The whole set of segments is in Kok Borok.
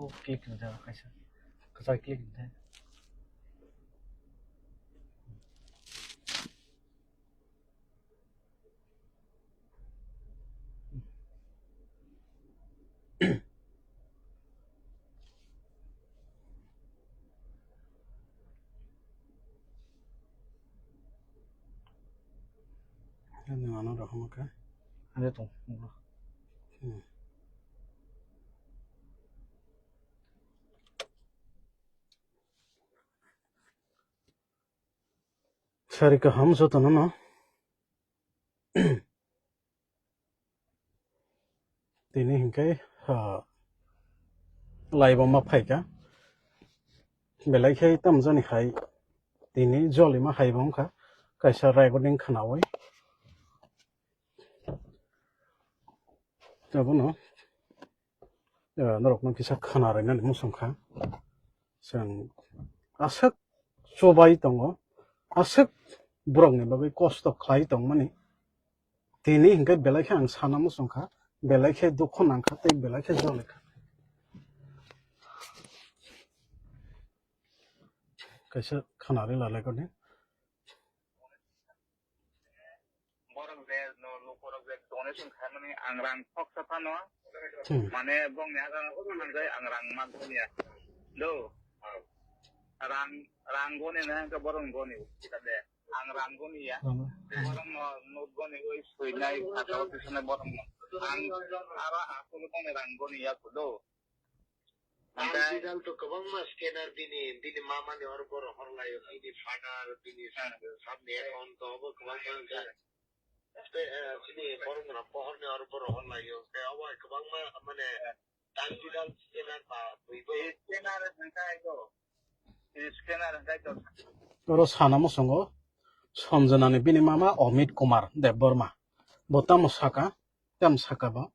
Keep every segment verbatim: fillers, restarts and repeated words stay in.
Click ni da kaisa. Kaisa click ni da. Ani ano rok hwnka. Ani tong. Hmm. Sari kaham jotono no. Tini hinkhe, ah, live-o ma phaikha. Belai khe tamjani hai tini jolima hai bo wngkha. Kaisa recording khnaui. Abono, ah, norokno kisa khna rwnani muchungkha. Chwng aswk chubai tongo, aswk borokni bagwi kosto khlai tongmani. Tini hinkhe belai khe ang sana muchungkha, belai khe dukhu nangkha tei belai khe jolikha. Kaisa khwnari lalai koni. Borok je no lukurok je donation khaimani ang rang khoksa phano. Hmm. Mane bongni aga ang rang ma goniya. Do. Rang, rang goni na hwnkhe borok goni. Kita de. Ang rang goni ya. Tama. Borok no note goni oi suinai khatao tisane borok no. Ang aro asolo tongni rang goni ya kudo. Ang sidang to kwbangma scanner bini, bini mama ni oro borok hor laio, bini father, bini Hmm. sub ni account to obo kwbangma wngkha. Tei, eh, bini borok no pohor ni oro borok hor laio. Tei obo kwbangma mane Oro sana muchungo Sanjana ni bini mama Amit Kumar Debbarma. Bo tamo saka, tamo saka bo.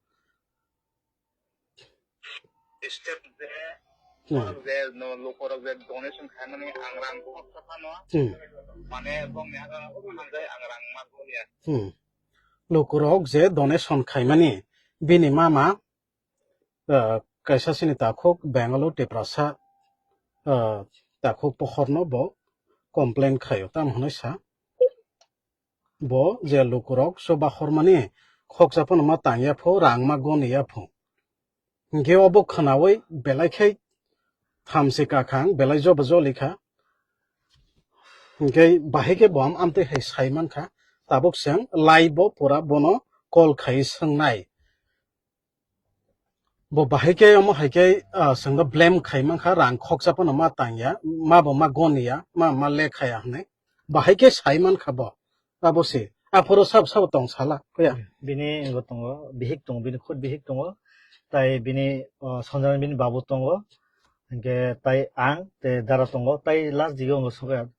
Step je, Hmm. Borok je no lukurok je donation khaimani ang rang khoksa phano. Hmm. Mane bongni aga ang rang ma goniya. Hmm. Lukurok je donation khaimani bini mama ah, kaisa chini takhuk Bengaluru Tiprasa, ah, takhuk pohorno bo complain khaio, tamo hwnwi sa. Bo je lukurok chuba hormani khoksa phano ma tangya pho, rang ma goniya pho. Hinkhe obo khwnaui belai khe thamsi kakhang, belai jobo jolikha. Hinkhe bahai khe bo am amtwi hai sai mankha, tabuk chwng live bo pura bono call khai swngnai. Bo bahai khe omo hai khe, ah, chwngno blame khai mankha, rang khoksa phano ma tangya, ma bo ma goniya, ma, ma lekhaya hwnwi. Bahai khe sai mankha bo. Abo se. Aphuru sab sabo tong sala, kuya. Bini wngwi tongo, bihik tongo, bini khud bihik tongo. Tai bini, oh, Sanjana bini babu tongo. Hinkhe tai ang, tei dara tongo. Tai last digo wngwi sokya.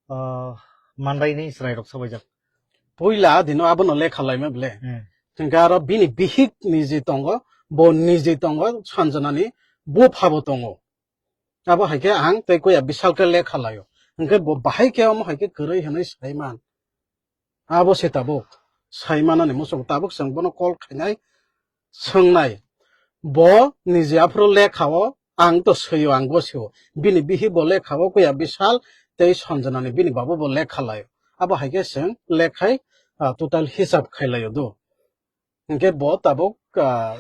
Ah, mandaini chwrairok sabaijak. Puila dino abono lekha laima ble. Hmm. Hinkhe aro bini bihik niji tongo, bo niji tongo, Sanjanani buphabo tongo. Abo hai khe ang tei kuya Bishal khe lekha laio. Hinkhe bo bahai khe omo hai khe kwrwi hwnwi saiman. Abo se tabuk. Saimanani muchung tabuk chwng bono call khainai. Swngnai, bo niji aphuru lekhao, ang to swio, ang gosio. Bini bihi bo lekhao kuya Bishal tei Sanjanani bini babu bo lekha laio. Abo hai khe chwng lekhai, ah, total hisab khai laio do. Hinkhe bo tabuk, ah,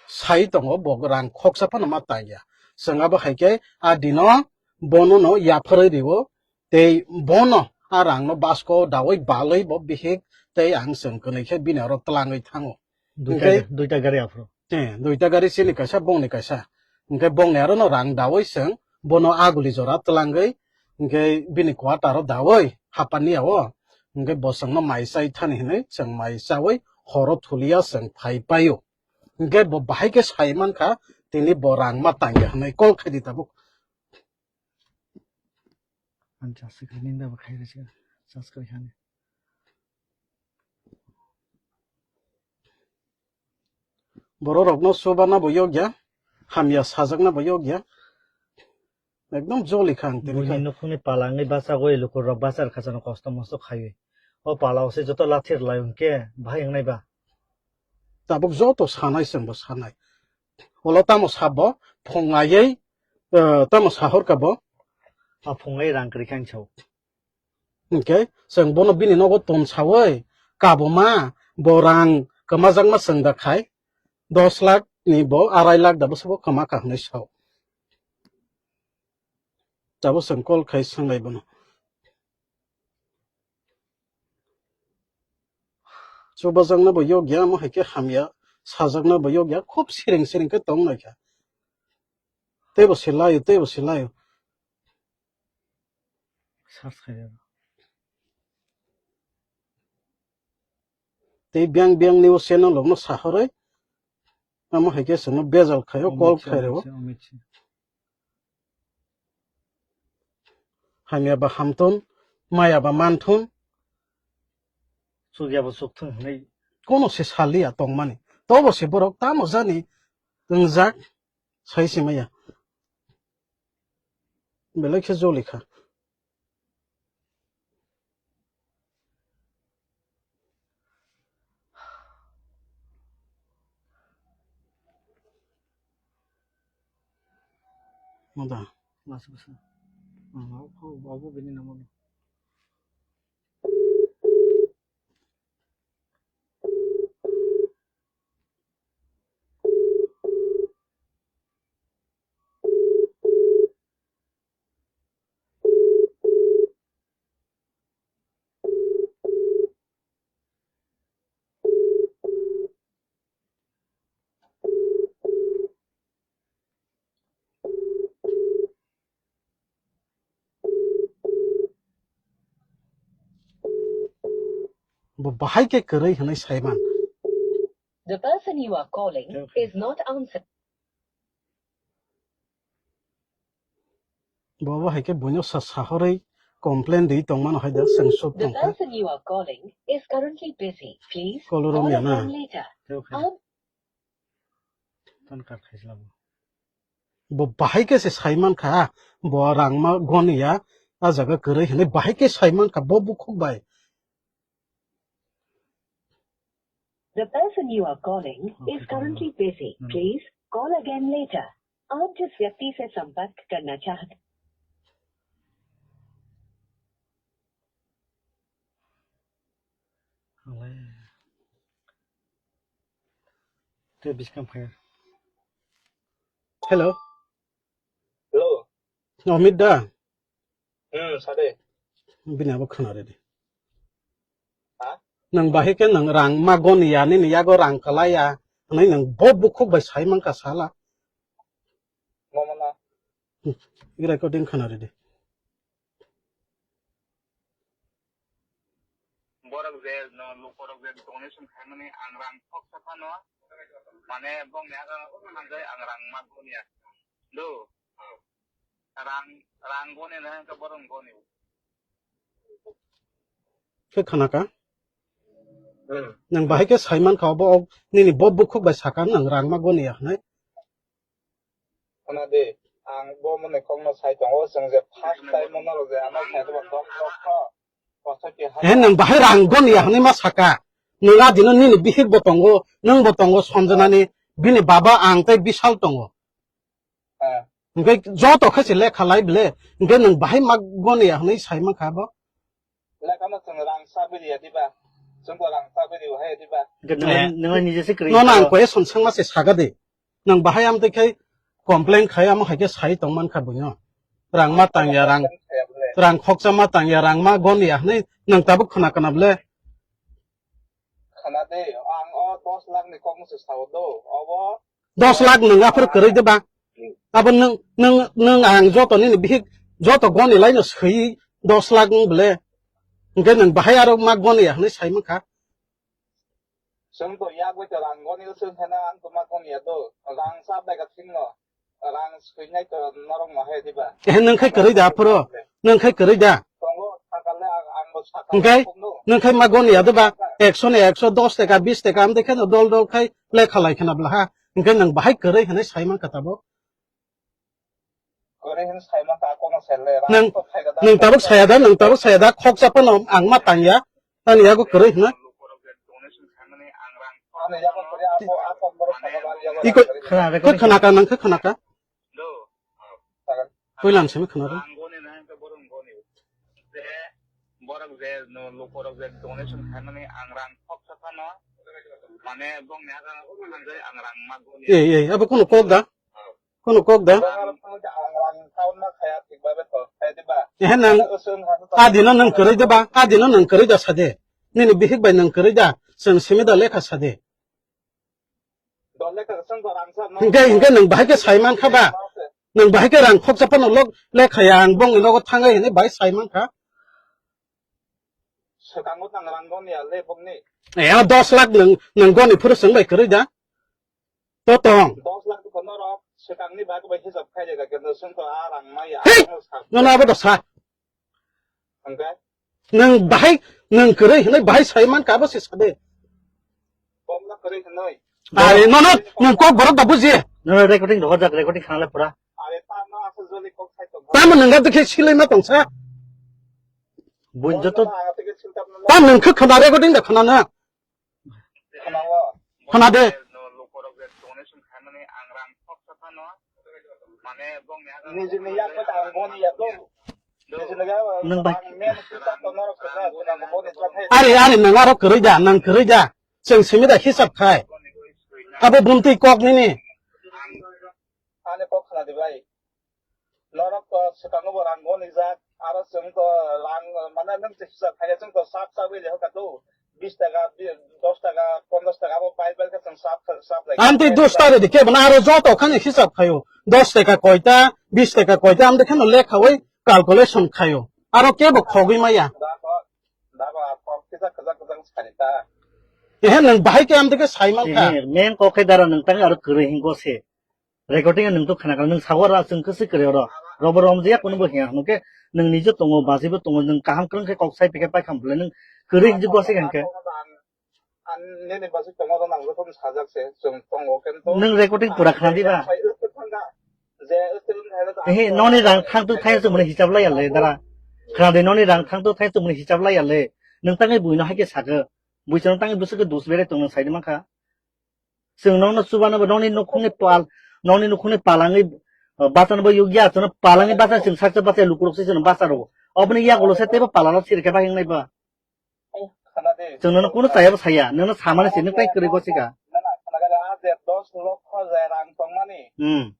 sai tongo, bo rang khoksa phano ma tangya. Chwng abo hai khe a dino bono no yapharwi rio, tei bono a rangno basko daui balwi bo bihik tei ang chwng kwnwi khe bini oro twlangwi thango. Duita, hinkhe duita gari aphuru. Eh, duita gari chini kaisa, bongni kaisa. Hinkhe bongni aro no rang daui chwng bono aguli jora twlangwi, hinkhe bini quarter o daui hapani o, hinkhe bo chwngno mai chai thani hinwi chwng mai chaui horo thulia chwng phai paio. Hinkhe bo bahai khe sai mankha, tini bo rang ma tangya hinwi call khai di tabuk. Ang charge kwrwi nini da bo khai rwsya, charge kwrwi hani. Bororokno chubana bo yokya, hamya sajakna bo yokya. Ekdom joli kha ang tini buini kha. Nukhungni pala wngwi bachagwi lukurok bachar khachano kosto mosto khaiwi. O pala o se joto lathir lai hwnkhe bahai wngnai ba? Tabuk joto sanai chwngbo sanai. Ulo tamo sabo phunglaiwi, eh, tamo sahor ka bo. A phunglai rang kwrwi khe ang sao. Hwnkhe chwng bono bini nogo ton sawi, kabuma, bo rang kwmajakma chwng da khai, dos lakh ni bo arai lakh da bwswk bo kwma ka hwnwi sao. Tabuk chwng call khai swnglai bono. Chubajakna bo yokya, omo hai khe hamya, sajakna bo yokya, khub siring siring khe tong naikha. Teibo se laio, teibo se laio. Search khai rw. Tei biyang biyang ni o channel rok no sahorwi, omo hai khe chwng no bejal khai o, call khai rw o. Hamya ba hamthun, maya ba manthun. Chukya ba chukthun hwnwi. Kono se saliya tongmani. Tobo se borok tamo jani wngjak sai se maya. Belai khe joli kha. Mada. Masa, masa. Ah, obo, obo bini number. Bo bahai khe kwrwi hwnwi saiman. The person you are calling is not answering. Bo bo hai khe buino sa sahorwi complain rwi tongmano hai da, chwng sub tongkha. The person you are calling is currently busy. Please call again later. Call romya na. Ton kar khaisla bo. Bo bahai khe se saiman kha, bo rangma goniya, a jaga kwrwi hwnwi bahai khe saiman kha bo bukhuk bai. The person you are calling is currently busy. Please call again later. आप जिस व्यक्ति से संपर्क करना चाहते Tei biskang phai. Hello. Hello. Amit da? Hmm, sade. Bini abo khna redi. Ha? Nang bahai khe nang rang ma goniya, nini yago rang kalaiya. Nai nang bo bukhuk bai sai man ka sala. Mama na. Hmm, recording khna redi. Borok je no lukorok je donation khaimani ang rang khoksa phano, mane bongni aro sanjai ang rang ma goniya. Do. Rang, rang goni na hwnkhe borok goni. Khe khana ka? Hmm. Nang bahai khe sai man kha obo, ok, nini bo bukhuk bai saka nang rang ma goniya hwnwi. Khna di, ang bo mwnwi kokno sai tongo, chwng je first time mo norok je ano sai rwma dok dok kho. He, nwng bahai rang goniya hwnwi ma saka. Nwng a dino nini bihik bo tongo, nwng bo tongo, Sanjana ni, bini baba, ang tei Bishal tongo. Ah. Hwnkhe joto khe se lekha lai bele, hwnkhe nwng bahai ma goniya hwnwi sai man kha bo. Lekha no chwng rang sa biriya diba? Chwng bo rang sa biri hai diba? Hwnkhe nwng, nwng nije se kwrwi. Nono ang question swngma se saga de. Nwng bahai amtwi khai complain khai amo hai khe sai tong man kha buino. Rang ma tang ya, rang, rang khoksa ma tang ya, rang ma gon ya hwnwi nwng tabuk khna kana bole? Khna de, ang o dos lakh ni kok se sao do. Obo dos lakh nwng aphuru kwrwi de ba? Abo nwng, nwng, nwng ang joto nini bihik joto goni laino swi dos lakh nwng bole. Hwnkhe nwng bahai aro ma goni ya hwnwi sai man kha. Chwng to yak bai ta rang goni chwng khena ang to ma kon ya do. Rang sa bai ka thing no. Rang swinai to norok ma hai diba? Eh, nwng khai kwrwi da aphuru? Nwng khai kwrwi da? Tongo, sakale ang, ang bo sakale. Hwnkhe? Tongo. Nwng khai ma goni ya diba? Ekso ni ekso, dos taka, bis taka, amtwi kheno dol dol khai lekha lai khena bwla ha. Hwnkhe nwng bahai kwrwi hwnwi sai man kha tabuk. Kwrwi hwnwi sai man kha, kono sele, rang nwng, to phai ga da, nwng tabuk saya da, nwng tabuk saya da, khoksa phano ang ma tang ya. Ani yago kwrwi hwnwi. Ani yago kwrwi, ako, ako, borok sakha ba, yago kwrwi. Iko, khna, khe khna ka, nwng khe khna ka? Puilam simi khwnaro. Ang goni na hwnkhe borok goni. Je borok je no lukorok je donation khaimani ang rang khoksa phano. Mane bongni hajar thangjai ang rang ma goni. Ei, ei, abo kono kok da? Kono kok da? Ang rang town ma khaya thik babe to. Kaya diba? Ehe nang. Usung hanu to. Adino nang kwrwi da ba? Adino nang kwrwi da sade. Nini bihik bai nang kwrwi da. Chwng simi da lekha sade. Hingke, hingke nwng bahai khe sai mankha ba? Nwng bahai khe rang khoksa phano lok lekhaya ang bongni nogo thangai hinwi bahai sai mankha. Swkango tang rang goni ya le bongni. Eh, dos lakh nwng, nwng goni phuru chwng bai kwrwi da? To tong. Dos lakh ko norok swkangni bag bai hisab khai de ga kendo sung to a rang mai ya. Hei! Ano sa. Nono abo da sa. Hingke? Nwng bahai, nwng kwrwi hinwi bahai sai mankha abo se sade. Komla kwrwi hinwi. Are nono nwng kok borok da buji. Nono recording rohorjak, recording khanale pura. Are ta no asa joli kok sai tong. Tamo nwng ga dikhe silai ma tongsa. Buin joto. Tam nwng khe khana recording da khana na. Khana de. Nwng bai. Ari, ari, nwng aro kwrwi da, nwng kwrwi da. Chwng simi da hisab khai. Abo bumtwi kok nini. Ani kok khana de bai. Norok to swkango bo rang goni jak, aro chwng to rang, mane nwng se hisab khaina chwng to sap sap wi leho ka do, bis taka, bi-, dos taka, ponchash taka abo pai pai khe chwng sap, sap lai. Amtwi dos taka de kebo na aro joto khani hisab khayo. Dos taka koita, bis taka koita, amtwi kheno lekhawi calculation khayo. Aro kebo khogwi maya. Da ko, da ko, a kok kisa kisa kisa sani ta. Ehe, nwng bahai khe amtwi khe sai mankha. Ehe, main kok khe dara nwng tang aro kwrwi hingo se. Recording nwng to khna kha, nwng sago ra chwng kwswi kwrwi oro. Robo rom je kunu bo hiya hwnke nwng nije tongo, bajibo tongo, nwng kaham kwrwng khe kok sai pike pai kham bwle nwng kwrwi hinjik bo se hwnkhe. Ang nini basi tongo ro nang joto sajak se chwng tongo kento. Nwng recording pura khna diba? Ehe, noni rang thang tu thai chwng mani hisab lai ya le dara. Khna de noni rang thang tu thai chwng mani hisab lai ya le. Nwng tangwi buino hai khe sakhe. Buisano tangwi bwswk khe dus bere tong nwng sai de mankha. Chwng nokno chubano bo nokni nukhungni pal, nokni nukhungni palangwi, uh, bachano bo yukya, chwngno palangwi bacha chwng saksa bacha lukurok se chwngno bacha rwo. Oboni yagulo se teibo palano sirikhe bagwi wngnai ba. Chwng nono kunu chayabo saya, nono samani se nwng tai kwrwi gosika. Hmm.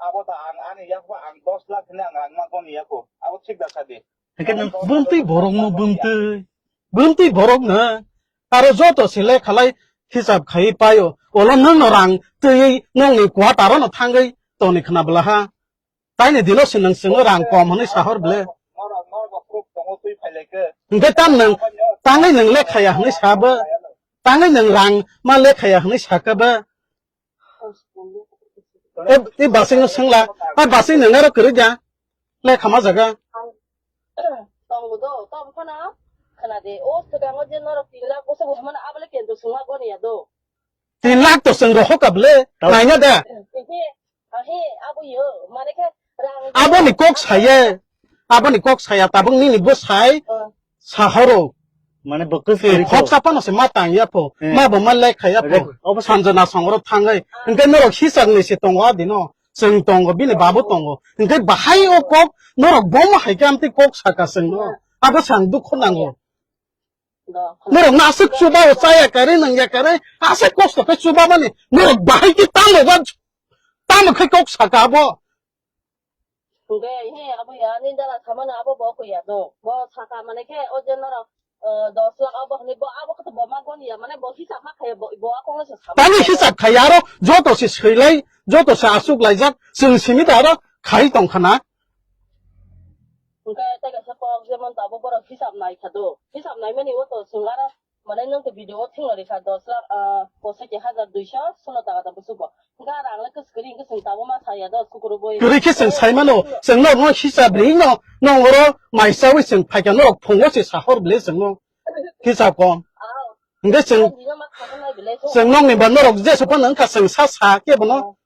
Abo ta ang ani yakbo ang dos lakh hwnwi ang rang ma goni yako. Abo thik da sadi. Hwnkhe nwng bumtwi borokno bumtwi, bumtwi borokno aro joto se lekhalai hisab khai paio. Olo nwngno rang twiwi nwngni quarter-o no thangwi toni khna bwlaha. Taini dino se nwng chwngno rang kom hwnwi sahor ble. Hwnkhe tam nwng tangwi nwng lekhaya hwnwi sabo. Tangwi nwng rang ma lekhaya hwnwi sakabo. E, e basing no sengla. A basing no nero kwrwi da. Le khama jaga. Tongo do, tong phano. Khna de, o swkango je norok tin lakh bwswk bo hwnmano abole kendro sungma goni ya do. Tin lakh to chwng rohor ka bwle. Naina da. He, he, abo yo, mane khe rang. Aboni kok saye. Aboni kok saya tabuk nini bo sai. Sahoro. Mane bo kwswk kwrwi kho. Khoksa phano se ma tang ya pho. Eh. Ma bo ma lek kha ya pho. Rek-, obo Sanjana songro thangai. Hwnkhe norok hisab ni se tongo adino. Chwng tongo, bini babu tongo. Hwnkhe bahai o kok norok bomo hai khe amtwi kok saka chwngno. Abo sang dukho nango. Norok no aswk chuba o chaya kare nang ya kare. Aswk kosto khe chuba mani. Norok bahai khe tamo ba, tamo khe kok saka abo. Hwnkhe, he, abo ya, nini dala samano abo bo koi ya do. Bo saka mane khe, o je norok, eh, dos lakh abo hwnwi bo abo khe to bo ma goni ya, mane bo hisab ma khayo, bo, bo a kongno se sama. Tani hisab khai aro joto se swilai, joto se aswk laijak, chwng simi da aro khai tong khana. Hwnkhe, tei kaisa kok, jemon tabuk borok hisab nai kha do. Hisab naimani o to chwng aro Mane nwng to video o thwngwi rikha dos lakh, ah, pochoti hajar duiso sono taka da bwswk bo. Hwnkhe rang le kwchwk kwrwi hwnkhe chwng tabuk ma saya do, sukuru boi. Kwrwi khe chwng sai mano, chwng no, no hisab ri no, no oro mai chawi chwng phaikha norok phungo se sahor bwle chwng no hisab kom. Ah. Hwnkhe chwng, bino ma khagwi nai bwle, chwng nokni ba norok jesa phano wngkha chwng sa sa khe bono.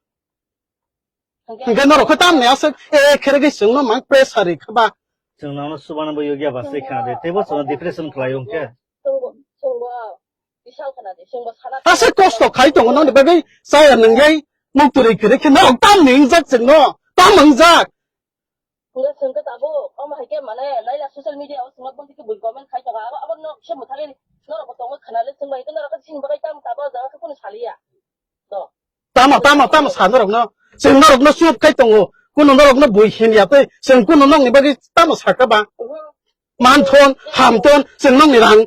Hwnkhe norok khe tamni aswk, eh, khere khe chwngno mang pressure ri kha ba. Chwng nangno chubano bo yogya ba se khna de, teibo chwngno depression khlai hwnkhe. Chwngbo, chwngbo, bisal khna de, chwngbo sana. Aswk kosto khai tongo nangni bagwi, chaya nwngyai, muktwrwi kwrwi khe norok tamni wngjak chwngno, tam wngjak. Hwnkhe chwng khe tabuk omo hai khe mane naila social media o chwngno boni khe bui comment khai tongo. Abo, abo nok se mwthangwi norok bo tongo khwnale chwng bai khe norok khe chini bagwi tamo tabuk o jaga khe kunu saliya. To. Tamo, tamo, tamo sa norokno. Chwng norokno chup khai tongo. Kunu norokno bui hin ya tei chwng kunu nokni bagwi tamo saka ba. Mhm. Manthon, hamton, chwng nokni rang,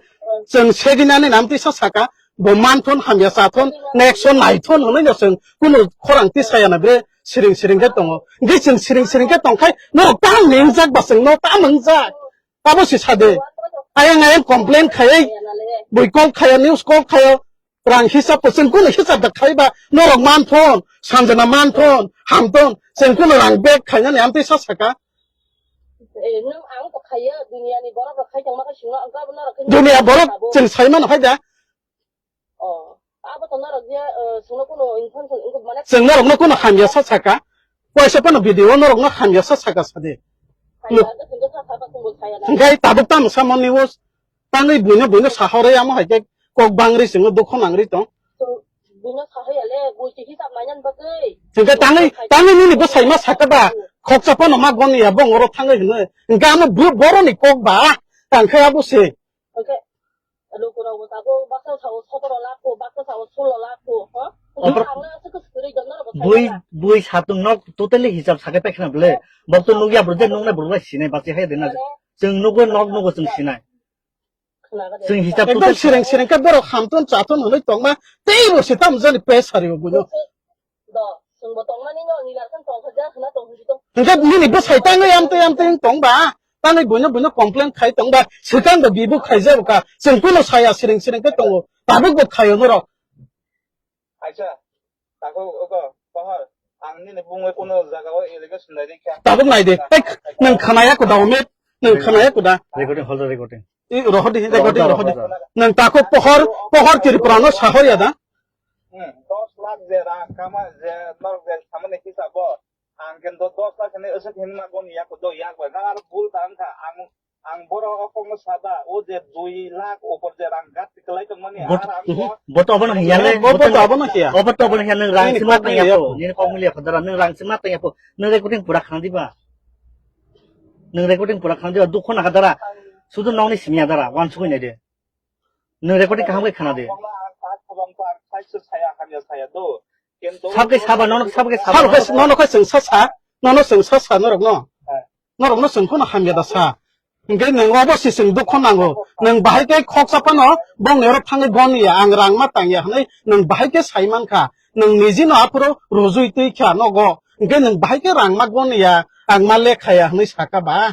chwng seginani nam tisa saka, bo manthon, hamya chathon, next o naithon hwnwi no chwng kunu khorang tisaya na bre siring siring khe tongo. Hwnkhe chwng siring siring khe tongkhai norok tamo wngjak ba chwng no tamo wngjak. Abo se sade. Ayang ayang complain khaiwi, bui call khaio, news call khaio, rang hisab bo chwng kunu hisab da khaiba, norok manthon, sanjana manthon, hamton, chwng kunu rang bag khainani amtwi sa saka. Eh, nwng ang to khaiyo, duniani borok rok khai tongma khe singno, ang kabo norok khe Dunia borok sabo. Chwng sai mano hai da. Oh, abo to norok je, eh, singno kuno information, wngkha mane chwng norokno kuno hamya sa saka. Waisa phano video norokno hamya sa saka sadi. Hamya sa saka, chwngno sa saka, chwngbo saya na. Hwnkhe tabuk tamo samani o tangwi buino buino sahorwi amo hai khe kok bangri chwngno dukho nangri tong. Chwng buino sahaya le, bui se hisab nainan bagwi. Hwnkhe tangwi, tangwi nini bwsai ma saka ba, khoksa phano ma goni ya bong oro thangwi hwnwi. Hwnkhe amo bo-, boroni kok ba, tangkhe abo se. Hwnkhe lukurok bo tabuk baksa sao sotoro lakh ko, baksa sao sulo lakh ko, ha? Ompor- Ang le aswk kwswk kwrwi jotno rok bui, bui satung nok totally hisab sakai paikha na bwle. Bok to nukya bwrwi, nuknai bwrwi sinai bachwi hai de na. Chwng nukgo, nok nukgo chwng sinai. Chwng hisab ekdom totally sireng sireng khe borok hamton chaton hwnwi tongma tei bo se tamo jani pes sari bo buino. Do, chwngbo tongmani no, nini arkan tongkha ja, hwna tong hwnwi tong. Hwnkhe nini bwsai tangwi amtwi amtwi wng tong ba, tangwi buino buino complain khai tong ba, swkang da bibu khaijak ka, chwng kuno saya sireng sireng khe tongo, tabuk bo khaio norok. Acha, tako ogo, pohor, ang nini bungwi kuno jaga o allegation nai rikha. Tabuk nai de, ek, nwng khanaya ko da, Omet, nwng khanaya ko da. Recording, hold the recording. I rohodi, recording rohodi. Nwng tako pohor, pohor Tripura no sahor ya da. Hmm, dos lakh je rang kama je norok je samani hisabo. Ang khe do dos lakh hinwi aswk hinwi ma goni yak do yak bai. Nang aro bul ta wngkha. Ang, ang borok o kokno sada, o je dui lakh upor je rang gat kwlai tongmani, bo-, ar ang mhm, bo to abono hiya le, bo, bo bo to to abono hiya. Obo to abono hiya, nwng rang nini sima kok tang ya miliya po, po. Nini kok miliya po, dara, nwng rang sima tang ya po. Nwng recording pura khna diba? Nwng recording pura khna diba? Dukho naka dara. Sudu nokni simi ya dara, wansugwi nai de. Nwng recording kaham khe khna de. Sabke saba, nono sabke saba. Sabo khe, nono khe chwng sa sa, nono chwng sa sa norok no. Norok no chwng phano hamya da sa. Hwnkhe nwng obo se chwng dukho nango. Nwng bahai khe khoksa phano bongni oro thangwi goni ya, ang rang ma tang ya hwnwi nwng bahai khe sai mankha. Nwng niji no aphuru rujui twi kha nogo. Hwnkhe nwng bahai khe rang ma goni ya, ang ma lekha ya hwnwi saka ba.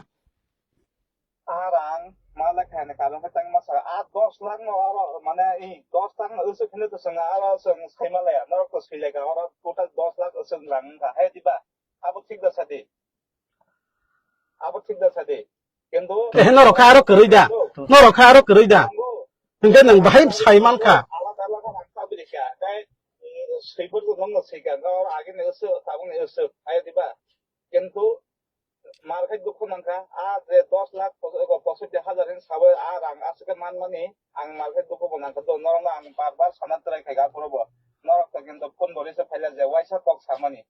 Arang malai khaina karon khe tang masa a dos lakh no aro mane i dos lakh no usuk hino to swnga aro swng sai malaya norok to sui lai ka oro total dos lakh usuk rang wngkha hai diba abo thik da sadi abo thik da sadi kintu Eh, norok kha aro kwrwi da. Norok kha aro kwrwi da. Hwnkhe nwng bahai sai mankha. Alada alada rang tabri kha dai sui bor no no sui ka no agi ne usuk tabuk ne usuk hai diba kintu Mar khe dukhu nangkha, a je dos lakh pos-, ego posotti hajar hin sabai a rang aswk khe manmani, ang mar khe dukhu bo nangkha, do norokno ang bar bar sana try khaikha, aphuru bo norok to kintu phone bo receive khaila je waisa kok samani.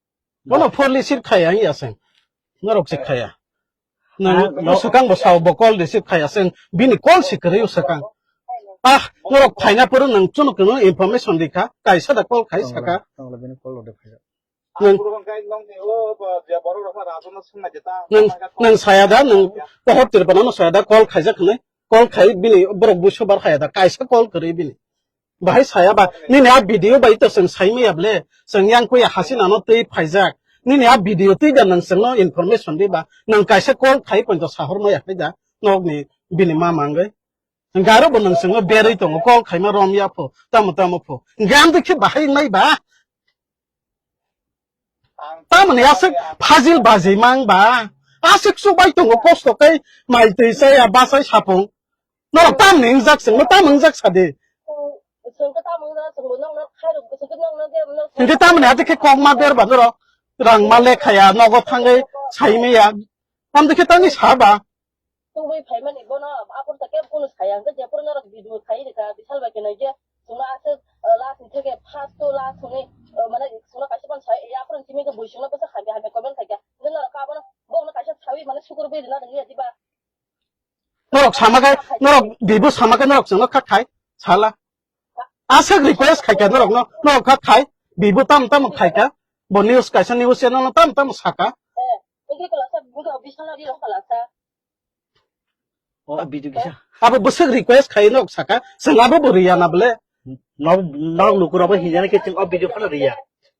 Bono phone receive khaya ya seng. Norok se khaya. Nang Ah, no. Swkang bo sao bo call receive khaya seng. Bini call se kwrwi swkang. Ah, norok phaina poro nang chunu kunu information rikha. Kaisa da call khai saka. Tongla, tongla bini call rode phai. Nwng, Ang puro hwnkhe nwng ni o, o, je borok rok kha rajono swngna je ta, nwng, nwng saya da, nwng pohor Tripura no saya da, call khaijak hwnwi, call khai bini borok buiso bar khaya da, kaisa call kwrwi bini. Bahai saya ba, nini a video bai to chwng sai maya ble, chwng yang kuya hasina no twi phaijak. Nini a video twi da nwng chwngno information di ba, nwng kaisa call khai poito sahor maya khai da, nok ni bini ma mangwi. Hwnkhe aro bo nwng chwngno berwi tongo, call khaima rom ya pho, tamo tamo pho. Hwnkhe amtwi khe bahai wngnai ba? Tamoni aswk phajil bajwi mang ba? Aswk chubai tongo kosto khe mai twi chaya bachai sapung. Norok tamoni wngjak chwngno tamo wngjak sadi. Hwnkhe tamoni atwi khe kok ma ber ba norok rang ma lekhaya nogo thangwi sai maya. Amtwi khe tangwi sa ba? Tubui phaimani bono aphuru ta kebo kunu saya hwnkhe jephuru norok video khai rikha, bisal bai khe naikhe chwngno aswk, ah, last ni theke first to last hwnwi, ah, mane chwngno kaisa phano sai, yaphuru simi khe bui chwngno bwsa hamya hamya comment khaikha. Hwnkhe norok abono bono kaisa saui mane Norok sama khe, norok bibo sama khe norok chwngno kha khai sala. Aswk request khai kha norokno, norok kha khai, bibo tam tam khai kha, bo news kaisa news channel no tam tam saka. O video kisa. Abo bwswk request khai norok saka, chwng abo bo riya na bole. Norok, norok lukurok bo hinjani khe chwng o video phano riya.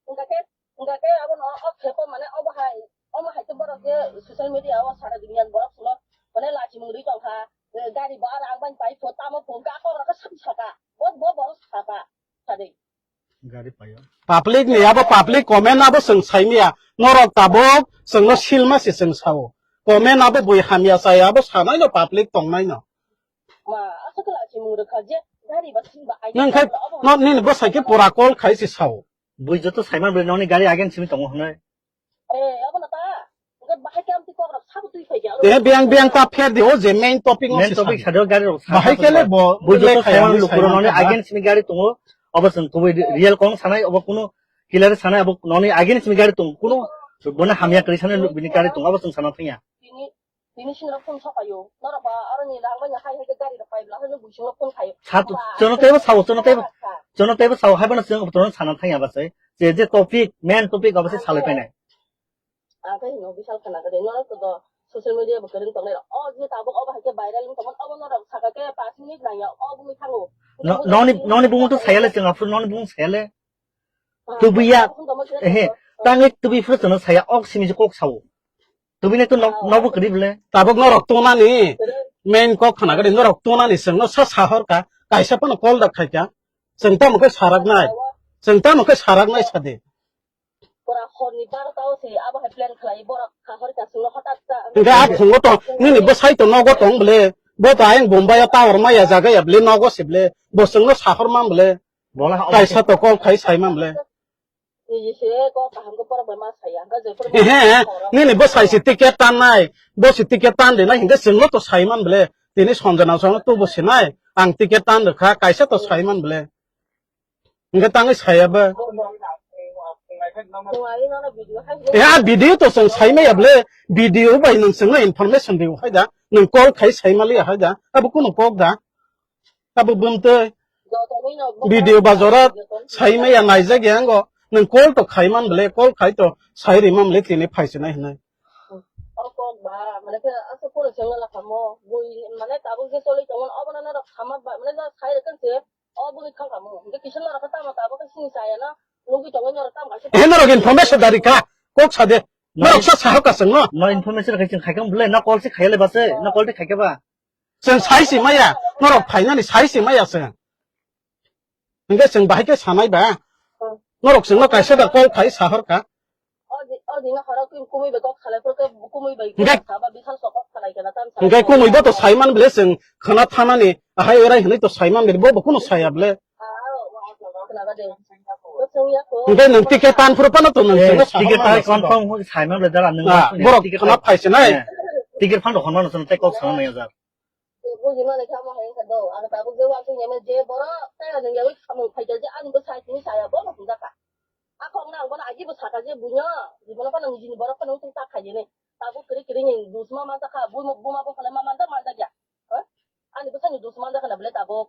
Hingkha khe abo no o khepo mane obo hai, omo hai khe borok je social media o sara duniya ni borok sino mane lachimung ri tongkha, gari bo aro ang bai pai pho tamo pho hingkha kok rok khe saka, bo bo borok saka, sadi. Gari payo. Public ni abo public comment abo chwng saimaya, norok tabuk chwngno silma se chwng sao, comment abo bui hamya chaya abo sanai no public tongnai no. Ma, aswk khe lachimung rwkha je gari ba sing ba ai. Nang khai no nini bwsai khe pura call khai se sao. Bui joto saiman bwrwi nokni gari again simi tongo hwnwi. Eh, abo na ta. Hwnkhe bahai khe amtwi kok rok sabo twi phai khe. Eh, biyang biyang ta pher di o je main topic no Main se topic sadi. Sadi o gari rok bahai sabo kele twi bo bui joto lekha saiman yang lukurok sai nokni mangkha. Again simi gari tongo. Obo chwng kubui real kong sanai obo kunu killer sanai abo nokni again simi gari tongo. Kunu bono hamya kwrwi sanai bini gari tongo obo chwng sana thangya. Tini, tini sini rok phone sokayo. Norok ba aroni rang bai hai hai khe gari rok pai bla hwnwi bui sini rok phone khayo. Sat, chono tebo sao, chono tebo, chono tebo sao, hai bono chwng botorno sana thangya ba se. Je, je topic, main topic abo se salai painai. Ang khe hino bisal khana gade, norok to do social media bo kwrwng tongnai rok. O je tabuk obo hai khe viral wng tongmani, obo norok saka khe paanch minute nangya, o bumui thango. No, noni, noni bumung to sayale chwng aphuru, noni bumung sayale. Tubuya, ehe, tangwi tubui phuru chwngno saya, ok simi je kok sao. Tubui nai to nok, nokbo kwrwi bwle. Tabuk norok tongnani, main kok khana gade, norok tongnani chwngno sa sahor ka, kaisa phano call da khai ka. Chwng tamo khe sarak nai, chwng tamo khe sarak nai sadi. Pura horni barota o se abo hai plan khlai, borok kahor ka chwngno hotat ta. Hingkhe a phungo to, nini bwsai to nogo tong bwle, bo to ayang Bombay o tower maya jaga ya bwle, nogo se bwle, bo chwngno sahor man bwle. Bola ha kaisa to call khai sai man bwle. Niji se kok kaham khe borok bai ma saya, hingkhe jephuru. Ehe, nini bwsai se ticket tan nai, bo se ticket tan de nai, hingkhe chwngno to sai man bwle, tini Sanjana chwngno to bo se nai, ang ticket tan rwkha, kaisa to sai man bwle. Hingkhe tangwi saya ba. Nung ai nono video hai. Eh, a video to chwng sai maya bwle. Video bai nwng chwngno information rw hai da. Nwng call khai sai maliya hai da. Abo kunu kok da. Abo bumtwi. Joto nino video ba jora sai maya naijak ya ngo. Nwng call to khai man bwle. Call khai to sai ri man bwle tini phai sinai hinai. O kok ba, mane khe aswk kunu chwngno lakha mo. Bui, mane tabuk je choli tongmani obono norok sama ba, mane no sai rwkha se. O bwrwi thang kamo. Hingke kisa norok khe tamo tabuk khe sini chaya no. Nugwi tongo norok tamo kaisa. Eh, norok information dari kha. Kok sa de. Norok sa sahok ka chwngno. No information khai chwng khaikha bwle, no call se khaiya le ba se, no call de khaikha ba. Chwng sai se maya. Norok phainani sai se maya chwng. Hingke chwng bahai khe sanai ba. Norok chwngno kaisa da call khai sahor ka. O di-, o dino horo kwi kumui bai kok salai phuru khe kumui bai hingke saba bisal sok kok salai khe na tam salai. Hingke kumui bo to saiman bele chwng khana thanani ahai orai hinui to saiman bele bo bo kuno saya bele. Ah, o, o, o, khna ga de. Bo chwng ya ko. Hingke nwng ticket tan phuru phano to nwng chwngno ticket saiman tai bele confirm saiman bele dala nwng. Ah, borok ticket khana phai se nai. Eh, ticket phano hwnmano chwng tei kok sana nai jar. Bujimani khe amo hai wngkha do, ang tabuk je uansuk ya mani je borok tei ani yaui samung phaikha je ani bwsai tini saya bono hwnjakha. A kokno ang bono agibo sakha je buino, je bono phano nijini borok phano wngtong tak khaijani. Tabuk kwrwi kwrwi ni dusma manjakha, buma, buma buphano ma manjak manjakya. Ha? Ani bwsani dusma manjakha na bwle tabuk.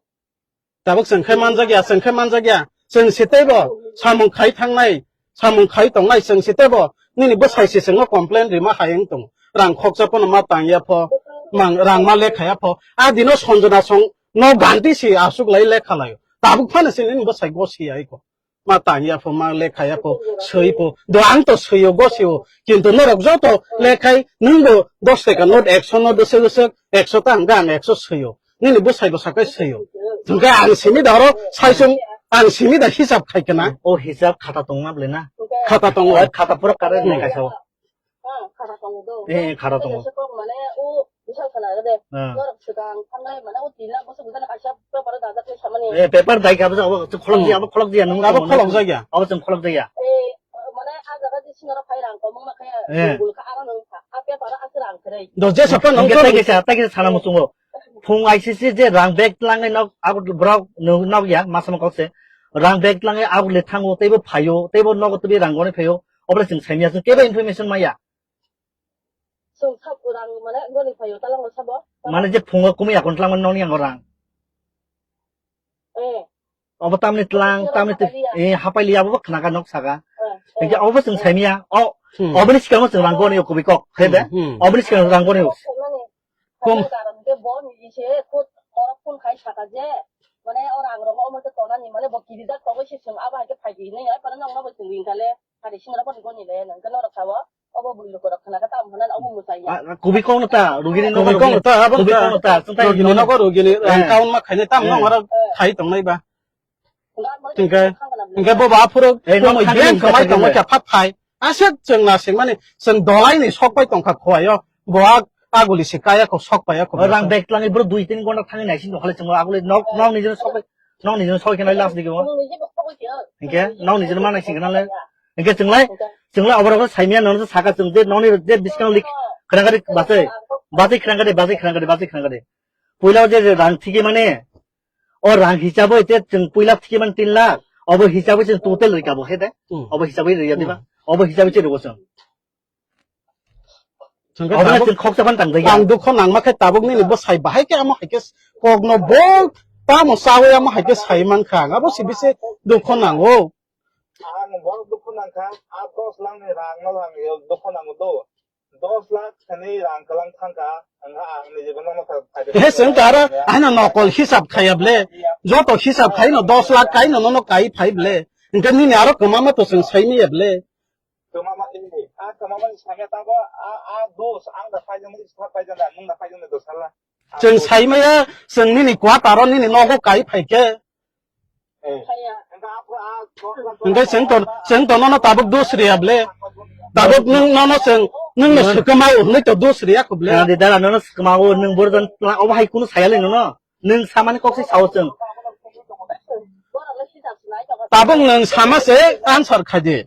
Tabuk chwng khe manjakya, chwng khe manjakya. Chwng se teibo samung khai thangnai, samung khai tongnai chwng se teibo nini bwsai se chwngno complain rima hai wng tongo. Rang khoksa phano ma tangya pho, mang, rang ma lekha ya pho. A dino Sanjana song no ganti si aswk lai lekha laio. Tabuk phano se nini bwsai go si ai ko. Ma tangya pho, ma lekha ya pho, swi pho. Do ang to swio go sio. Kintu norok joto lekhai nwng bo dos taka note, ekso note bwswk bwswk, ekso ta hwnkhe ang ekso swio. Nini bwsai bwsa khe swiyo. Hwnkhe ang simi da oro saisung ang simi da hisab khai kana. O hisab khata tongma bwle na? Khata tongo. O khata pura kare nai kaisa o. Eh, khata tongo. Mane o bisal khana de. Ah. Norok swkang thangnai mane o tin lakh bwswk bwswk kaisa paper dajak khe samani. Eh, paper dai kha bwswk abo khulok di, abo khulok di, nung abo khulok jagya. Abo chwng khulok jagya. Eh, mane a jaga di sinoro phai rang komung ma khe. Eh. Bul kha aro nung kha. A paper a swrang khe. Do jesa pa nung. Hwnkhe tei kisa, tei kisa sana muchungo. Phung I C C je rang bag tlangwi nok abo borok nok ya, masama kok se. Rang bag tlangwi abo le thango, teibo phaio, teibo nogo teibo rang goni phaio. Obole chwng saimya, chwng kebo information maya. Chwng sab rang mane goni phaio talango sabo. Mane je phungo kumui akon tlang mani noni ango rang. Eh. Obo tamni tlang, tamni te, eh, hapai liya bo khna ka nok saka. Eh, eh. Obo chwng saimiya. O, hmm, oboni sikang chwng rang goni kubi kok. He de? Hmm, hmm. Oboni sikang rang goni. Kum- Karon ke bo ni se khut khorok phun khai saka je. Mane o rang rogo omo te tona ni mane bo kiri jak togo se chwng abo hai ke phai di ne ya. Pana nong ma bo chwng ring kale. Hari singra bo ni goni le nang ke norok sabo. Obo bui lukurok khna khe tamo hwnani obo mwchai ya. Ah, kubi kok no ta, rugini nogo kubi kok no ta, abo kubi kok no ta, chwng tai rugini nogo rugini, eh, rang kaun ma khainai tamo, eh, nong oro khai tongnai ba. Hingke, hingke bo ba phuru eh, no, khani yen khamai tongo kha phai. Aswk chwng na singmani, chwng dolai ni sok pai tongkha khoyo. Bo ag-, aguli se kaya kho sok pai ya kho. Rang bag twlangwi bro dui tin gonta thangwi naising tongkha le chwng aguli nok, nok ni jeno sok pai. Nokni jino soi khe nai last digi o. Hingke nokni jino manai singkhe nale. Hingke chwnglai, chwnglai oborok saimya nono saka chwng je nokni je biskang lik khwrang gari bachai, bachai khwrang gari, bachai khwrang gari, bachai khwrang gari. Puila je je rang thiki mane, o rang hisabo ite chwng puila thiki mane tin lakh, obo hisabo chwng total rika bo he de. Hmm. Obo hisabo rika diba? Hmm. Obo hisabo chwng rwgo chwng. Hwnkhe obo tabuk chwng khoksa phano tangjakya. Ang dukho nangma khe tabuk nini bwsai bahai khe amo hai khe kokno bo tamo chawi amo hai khe sai mankha ang. Abo se bisi dukho nango. Ang bo dukho nangkha, a dos lakh ni rang no ang dukho nango do. Dos lakh thani rang kwlang thangkha, ang ha ang ni jibon no kha. He chwng ta aro ano nokol hisab khaya ble. Joto hisab khai no dos lakh kai no no kai phai ble. Hwnkhe nini aro kwma ma to chwng sai manya ble. Kwmama, eh, a kwmamani sakhe tabo, a, a dos, ang da phaijak nai, sa phaijak nai, nwng da phaijak nai, dos hala. Chwng saimaya, chwng nini quarter-o nini nogo kai phaikhe. Eh. Hwnkhe chwng to, chwng to nono tabuk dos riya ble. Tabuk nwng nono chwng, nwngno swkama o hwnwi to dos riya kho ble. Khna di dara, nono swkama o, nwng borok jan tla, obo hai kunu saya le nono. Nwng samani kok se sao chwng. Tabuk nwng sama se answer khai di.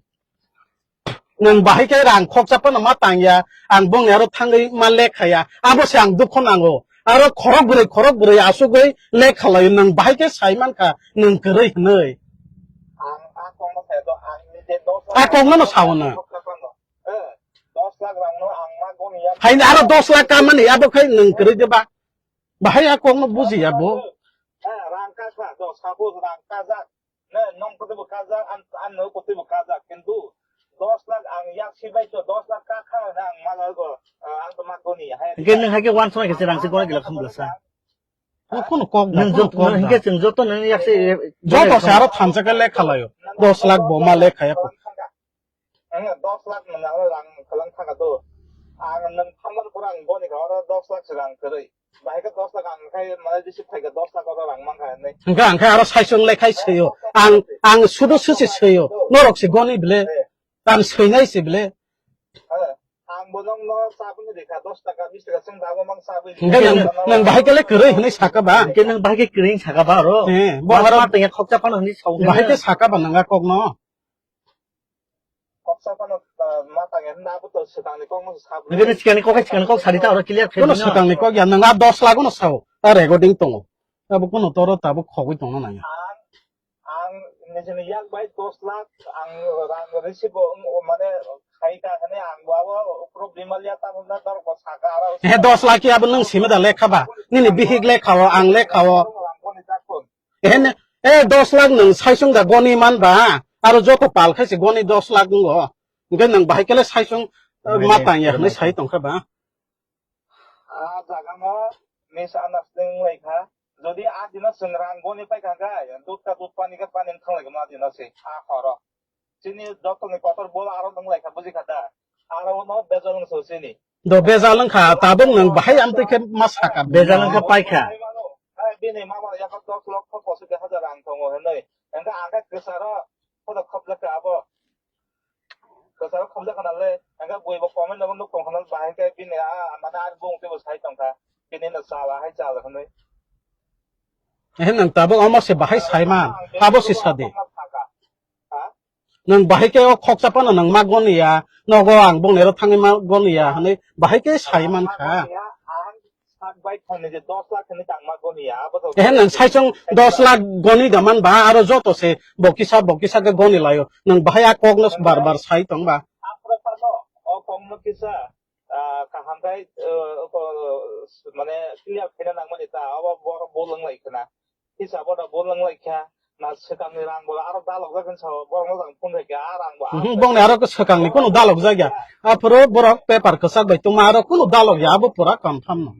Nwng bahai khe rang khoksa phano ma tangya, ang bongni aro thangwi ma lekhaya, abo se ang dukho nango. Aro khorok bwrwi, khorok bwrwi asugwi lekha laio, nwng bahai khe sai mankha, nwng kwrwi hwnwi. Ang a kokno sayo, ang nije dos lakh. A kokno no sao nwng. Khoksa phano. Eh, dos lakh rang no ang ma goni ya. Haini aro dos lakh kamani, abo khai nwng kwrwi de ba. Bahai a kokno bujiya bo. Eh, rang kasa, do, suppose rang kajak. Ne, nong kotwi bo kajak, an, an no kotwi bo kajak. Kintu dos lakh ang yak si bai to, dos lakh ka kha na ang ma go, ah, ang to ma goni. Hai. Hingke nwng hai khe one song khe se rang se gona gila khum glasa. Bo kono kok da, nwng kono jot-, kok nwng da. Hingke chwng joto nwng yak se, joto se aro thansa khe lekha laio. Dos lakh bo ma lekha ya. Ang dos lakh nwng aro rang kwlang thangkha do. Ang nwng thamani pore ang goni kha oro dos lakh se rang kwrwi. Bahai khe dos lakh ang khai mane receive khai khe dos lakh oro rang mankha hinwi. Hwnkhe ang khe aro saichung le khai swiyo. Ang, ang sudu susi swiyo. Norok se goni bile. Eh. Ang swinai se bile. Eh. Ang bo nokno chabwi rikha dos taka, bis taka chwng dabo mang chabwi rikha. Hwnkhe nwng, nwng bahai khe le kwrwi hinwi saka ba? Hwnkhe nwng bahai khe kwrwi saka ba oro? Eh, bo aro ma tengya khoksa phano hinwi sao. Bahai khe saka ba nwng a kokno? Koksa phano, ah, ma tangya hwnda abo to swkangni kokno sabwi. Nokni sikangni kok hai sikangni kok sadi ta oro clear khe. Kono swkangni kok ya, nwng a dos lakh no sao, a recording tongo. Abo kono toro tabuk khogwi tongna nangya. Ang, ang nijini yak bai dos lakh, ang rang receive o, mane, khai ka hwnwi ang bo abo problem ya ta hwnna dor ko saka aro. He dos lakh ya abo nwng simi da lekha ba? Nini bihik lekha o, ang lekha o. Ang boni jakon. Ehen, eh, dos lakh nwng saichung da goni man ba, aro joto pal khai se goni dos lakh wngo. Hwnkhe nwng bahai khe le saichung, eh, ma tang ya hwnwi sai tong kha ba. A jaga no misunderstanding wng lai kha. Jodi a dino chwng rang goni pai kha khe, dud ka dud pani khe pani wng thang lai kha a dino se, a horo. Chini joto ni kotor bol aro wng lai kha, buji kha da? Aro no bejal wng so chini. Do bejal wngkha, tabuk nwng bahai amtwi khe ma saka. Bejal wngkha paikha. Hai bini mama yakho dos lokho pochis hajar rang tongo hinwi. Hwnkhe ang khe kwcharo khono khobjakha abo. Kwcharo khobjakha nale, hwnkhe bui bo comment no nuk tongkha nale bahai khe bini a mane ani bung twibo sai tongkha. Bini no chala hai chala hinwi. Ehe nwng tabuk omo se bahai saiman, abo se sadi. Ha? Nwng bahai khe o khoksa phano nwng ma goni ya, nogo ang bongni aro thangwi ma goni ya hwnwi bahai khe sai man kha. Ang sak bai thangni je dos lakh hwnwi tang ma goni ya, abo to. Ehe nwng saichung dos lakh goni da man ba, aro joto se bo kisa bo kisa khe goni laio. Nwng bahai a kokno bar bar sai tong ba. Aphuru phano o kokno kisa, ah, kaham Ai, eh, ko, mane clear khaina nangmani ta, abo borok bo lwng lai khna. Hisabo da bo lwng lai kha. Na swkangni rang bo aro dalok jak hinsa borok no jang phone kha, a rang bo. Mhm, bongni aro swkangni kunu dalok jak ya. Aphuru borok paper kwchak bai tongma aro kunu dalok ya, abo pura confirm no.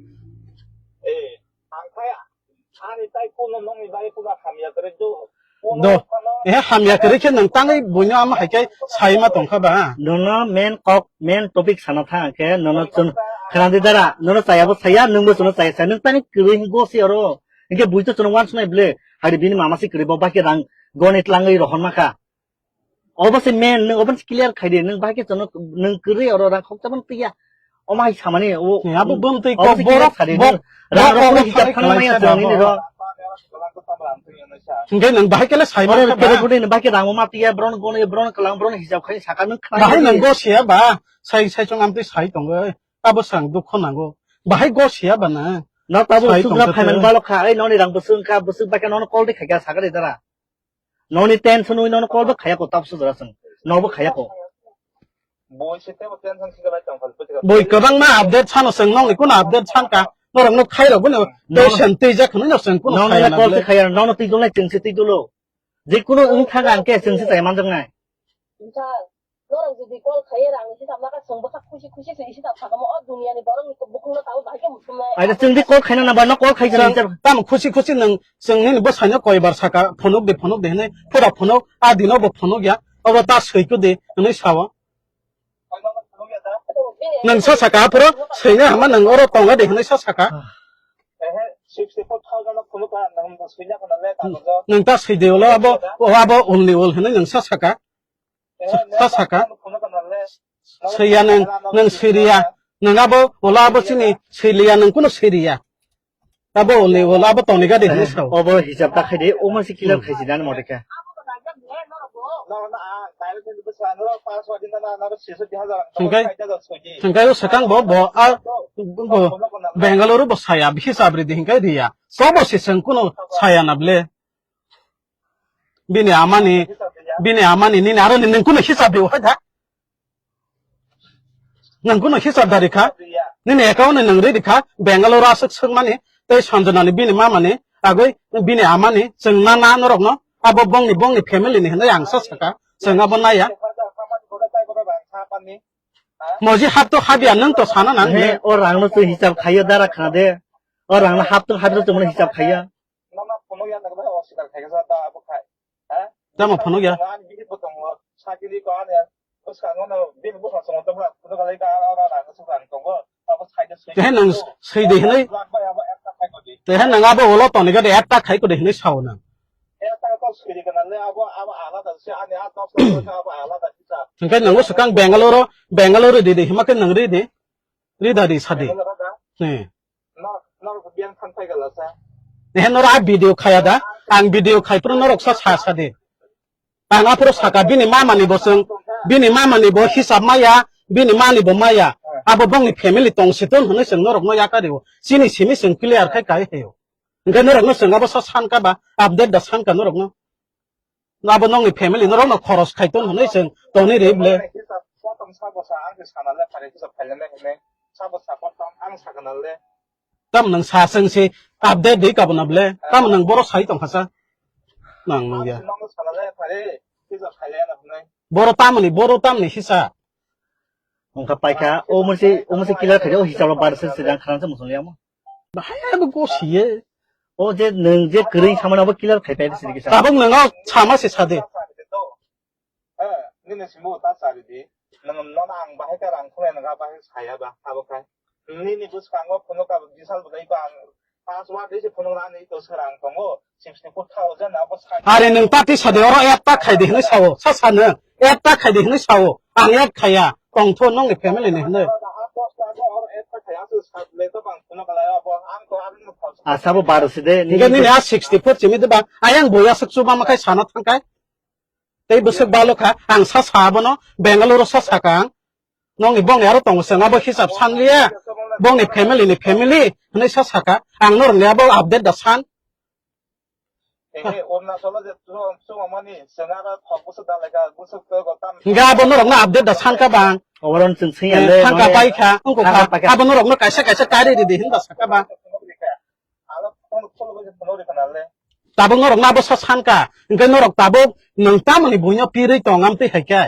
Eh, ang kha ya. Ani tai kuno nongni bai kuno hamya kwrwi do. Do. Eh, hamya kwrwi khe nwng tangwi buino ama hai khe sai ma tong kha ba? Nono main kok, main topic sana tha khe nono chun khana di dara, nono chaya bo saya, nwng bo chun chaya saya, nwng tangwi kwrwi go si oro. Hinkhe bui to chun wan sunai ble, hari bini mama si kwrwi bo bakhe rang goni tlangwi rohon ma kha. Obo se main, nwng obo se clear khai di, nwng bahai khe chwngno, nwng kwrwi oro rang khokcha phano twiya. Omo hai samani, o, Ni abo bwntwi obo kok se clear borok, khai di, bok-, nwng rang bok rok phano obo hisab phano khalai maya khalai chwng nini khlai ro. Hinkhe nwng bahai khe le sai Oro mansa ba? Kere kune nwng bahai khe rang ma twiya, bron gone, bron kwlang, bron hisab khai saka nwng khna Bahai di. Nwng go siya ba, sai, sai chwng amtwi sai tongo, abo swng dukho nango. Bahai go siya ba na? No tabo Sai sugra tongkha phaiman tei. Balok kha, ai noni rang bwswk wngkha, bwswk bahai khe nono call de khai kha sakari dara. Noni tension wi nono call bo khaya ko, tapsu jora chwng. No bo khaya ko. Boi se tebo tension singa lai tong phal pwtwkha. Boi kwbangma update sano chwng, nongni kuno update sanka. Norok no khai rok bono No. tension tei jak hwnwi no chwng kuno Nono khaya le na call le. Khe khaya, nono twi dulai chwng se twi dulo. Je kuno wng thang ang khe chwng se chai manjak nai. Norok jodi call khaiwi rangni hisab naka chwng bwkha khusi khusi se hisab sakamo o duniani borokni bukhukno tabuk bahai khe muchungnai. Aida chwng di call khaina nang ba no call khai Chwng jani. Tamo khusi khusi nwng chwng nini bwsaino koibar saka phunuk di phunuk di hwnwi pura phunuk a dino bo phunuk ya oro ta swiku di hwnwi sao. Nwng sa saka aphuru swina hama nwng oro tongo di hwnwi sa saka. Ehe, sixty four thousand no phunuk ka nwng swina khana le kagojo. Nwng ta swi di ulo abo o abo only ol hwnwi nwng sa saka. Sa saka. Swiya nwng, nwng siriya. Nwng abo, ola abo chini siriya, nwng kuno siriya. Abo ole, ola abo toniga de hini sao. Obo hisab ta khai de, omo se clear khai si dan mo de khe. Hingkai, hingkai o swkang bo, bo, a, bo, Bangalore bo saya, hisab ri de hingkai riya. Sobo se seng kuno saya na ble. Bini amani, bini amani, nini aro ni nung kuno hisab di, wahai da. Nung kuno hisab dari kha. Nini account ni nung ready kha. Bangalore aswk swkmani, tei Sanjana ni bini mama ni, agoi bini amani, chwng na na norok no, abo bongni, bongni family ni hinwi ang sa saka, chwng abo naya. Moji hap to habya, nung to sana nang. He, o rang no chwng hisab khaiyo dara khna de. O rang no hap to habya chwng hisab khaiya. Nono phunukya nokha bai oswkar khaikha da abo khai. Ha? Tamo phunukya? Ani bihik bo tongo, sakiri ko ani bwskango no bini bwskango tongo, phunuk khalai da aro rang swkang tongo. Abo side side. Tehe nang side hinai. Abo ekta khai kodi. Tehe nang abo ulo toniga de ekta khai kodi hinai sao nang. Ekta to side kana le abo, abo alada se ani a to abo alada kisa. Hingke nango swkang Bangalore, Bangalore di di hima ke nang ri di. Ri da di sadi. Bangalore da? Ni. Nor, nor biang than phai gala sa. He nor a video khaya da. Ang video khai pro norok sa sa sa de. Ang aphuru saka bini mama ni bo chwng, bini mama ni bo hisab maya, bini mani bo maya. Abo bongni family tong si ton hwnwi chwng norok no yakario. Chini simi chwng clear khai kai heyo. Hingke norok no chwng abo sa sanka ba, update da sanka norok no. Abo nongni family norok no khoros khai ton hwnwi chwng toni ri ble. Kotom sabo sa ang sana le phare hisab khai le ne. Sabo sa kotom ang sakana le. Tam nang sa seng si update di kabuna ble. Tam nang boro sai tong khasa. Nang nang ya. Nang sana le phare hisab khai le na hwnwi. Boro tamni, boro tamni hisa. Wngkha paikha, o mose, o mose clear khaide, o hisab lo bar se se jang kharang se musung liya mo. Bahai abo go siye. O je nwng je kwrwi samani abo clear khai pai se kisa. Tabuk nwng o sama se sade. Eh, nini simo ta sari di. Nwng nono ang bahai ka rang khulai nang bahai saya ba abo khai. Nini bwskango phunuk ka bisal bwlai ba ang password dei se phunuk rani to serang tongo sixty four thousand abo sai. Are nwng party sade oro add ta khai di hinwi sao. Sa sa nwng add ta khai di hinwi sao. Ang add khaya. Tongtho nongni family ni hinwi. Asabo baro side. Hingke nini a sixty four chimi de ba. Ayang boya suk chuba makai sana thangkai. Tei bwswk balo kha, ang sa sa abono, Bangalore sa saka ang. Nongni bongni aro tongo chwng abo hisab san liya. Bongni family ni family, hwnwi sa saka. Ang norokni abo update da san. Ehe, Arunachalo je chwng, chwng mani, chwng aro thok bwswk dalai kha, bwswk twi bo tam. Hingke abo norokno update da sankha bang. Oboron chwng singya Eh, le, thangka mane, pai kha, wngkha thangka kha. Pai kha. Abo norokno kaisa kaisa kari ridi hinba sakha bang. Alo phone, phone bai phone ri khana le. Tabuk norokno abo sa sankha. Hingke norok tabuk nwng tamoni buino pirwi tong amtwi hai khe.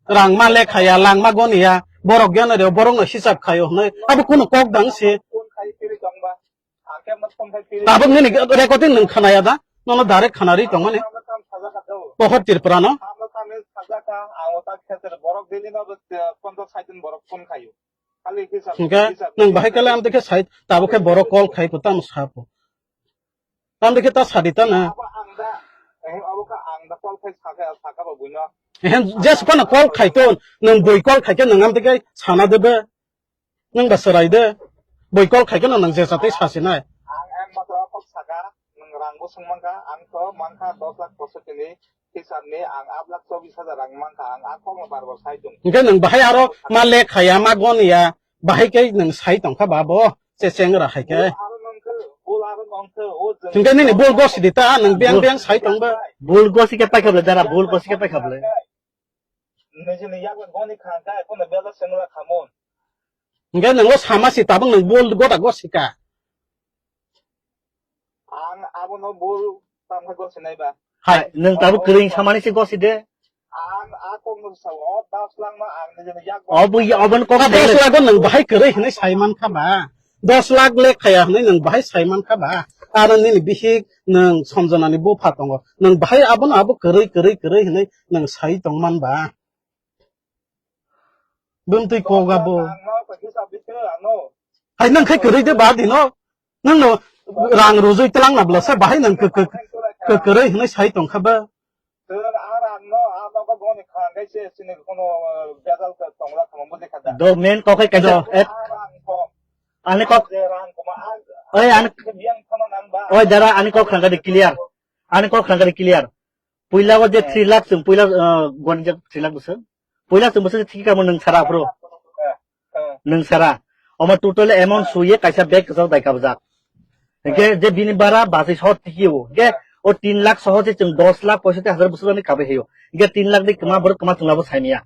Rang ma lekha ya, lang ma goni ya, borok gyan reo, borok no hisab khayo hwnwi. Abo kuno kok dang se. Phone khai pirwi tong ba. Ang khe ma phone khai pirwi. Tabuk nini recording nwng khana ya da? Nono direct khana ri tong mani. Ang kam saja kha do. Pohor Tripura no. Ang kam saja kha, ang o tak khe borok daily no, eh, ponchas sait din borok phone khayo. Khali hisab, Hingke hisab, nwng bahai hisab. Kale amtwi khe sai, tabuk khe borok call khai ko tamo sapo. Tamo khe ta sadi ta na. Abo ang da, eh, abo kha ang da call khai sakha, sakha ba buino. Ehe, jes phano call khai to, nwng bui call khai khe nwng amtwi khe sana de be. Nwng ba chwrai de. Bui call khai khe nwng je satwi sasinai. Ang, ang matro kok saka, nwng rang bo swng mankha, ang to mankha dos lakh poisotti ni hisab ni, ang aat lakh chobbish hajar rang mankha, ang a kokno bar bar sai tong. Hingke nwng bahai aro ma lekha ya, ma gon ya, bahai khe nwng sai tongkha ba bo, che chengra hai khe. Bul aro nongkhe, bul aro nongkhe, o jwng Hingke nini bul gosi di ta, nwng beng Bul- beng sai tong ba. Bul gosi khe paikha bwle, dara, bul gosi khe paikha bwle. Nijini yakni goni khangkha, ekono bela sengla khamon. Hingke nwng o sama si tabuk nwng bul gota gosi ka. Ang abono bul tamkha gosinai ba. Hai, nwng tabuk kwrwi samani se gosi de. Ang a kokno sao, o das langma ang nijini yak O bui, o bon kok Dos lago nwng bahai kwrwi hinwi sai mankha ba. Dos lakh lekha ya hinwi nwng bahai sai mankha ba. Aro nini bihik nwng Somjonani bupha tongo. Nwng bahai abono abo kwrwi, kwrwi, kwrwi hinwi nwng sai tongman ba. Bumtwi kok abo. Ang no kisa bisi ano. Hai nwng khai kwrwi de ba dino. Nwng no rang rujui tlang na bla se bahai nwng kw-, kw-, kw-, kwrwi hinwi sai tongkha ba. Tun a rang no a nogo goni kha kai se sini kono bejal ka tongla khamang bujikha da. Do men kok khai kaisa Do. et. A rang ko. Ani kok. Je rang ko ma a. Oi, ani Biang khama nang ba. Oi, dara, ani kok khangka de clear. Ani kok khangka de clear. Puila o je Eh. three lakh chwng puila, uh, goni je three lakh bwswk. Puila chwng bwswk thiki kamo nwng sara aphuru. Eh, eh. Nwng sara. Omo total amount Eh. suye kaisa bag kwchak dai kabjak. Hingke Eh. je bini bara basi sot thiki o. Hingke Eh. o tin lakh soho je chwng dos lakh poisotti hajar bwswk ni kabai hayo. Hingke tin lakh ni kwma borok kwma chwng labo saimaya.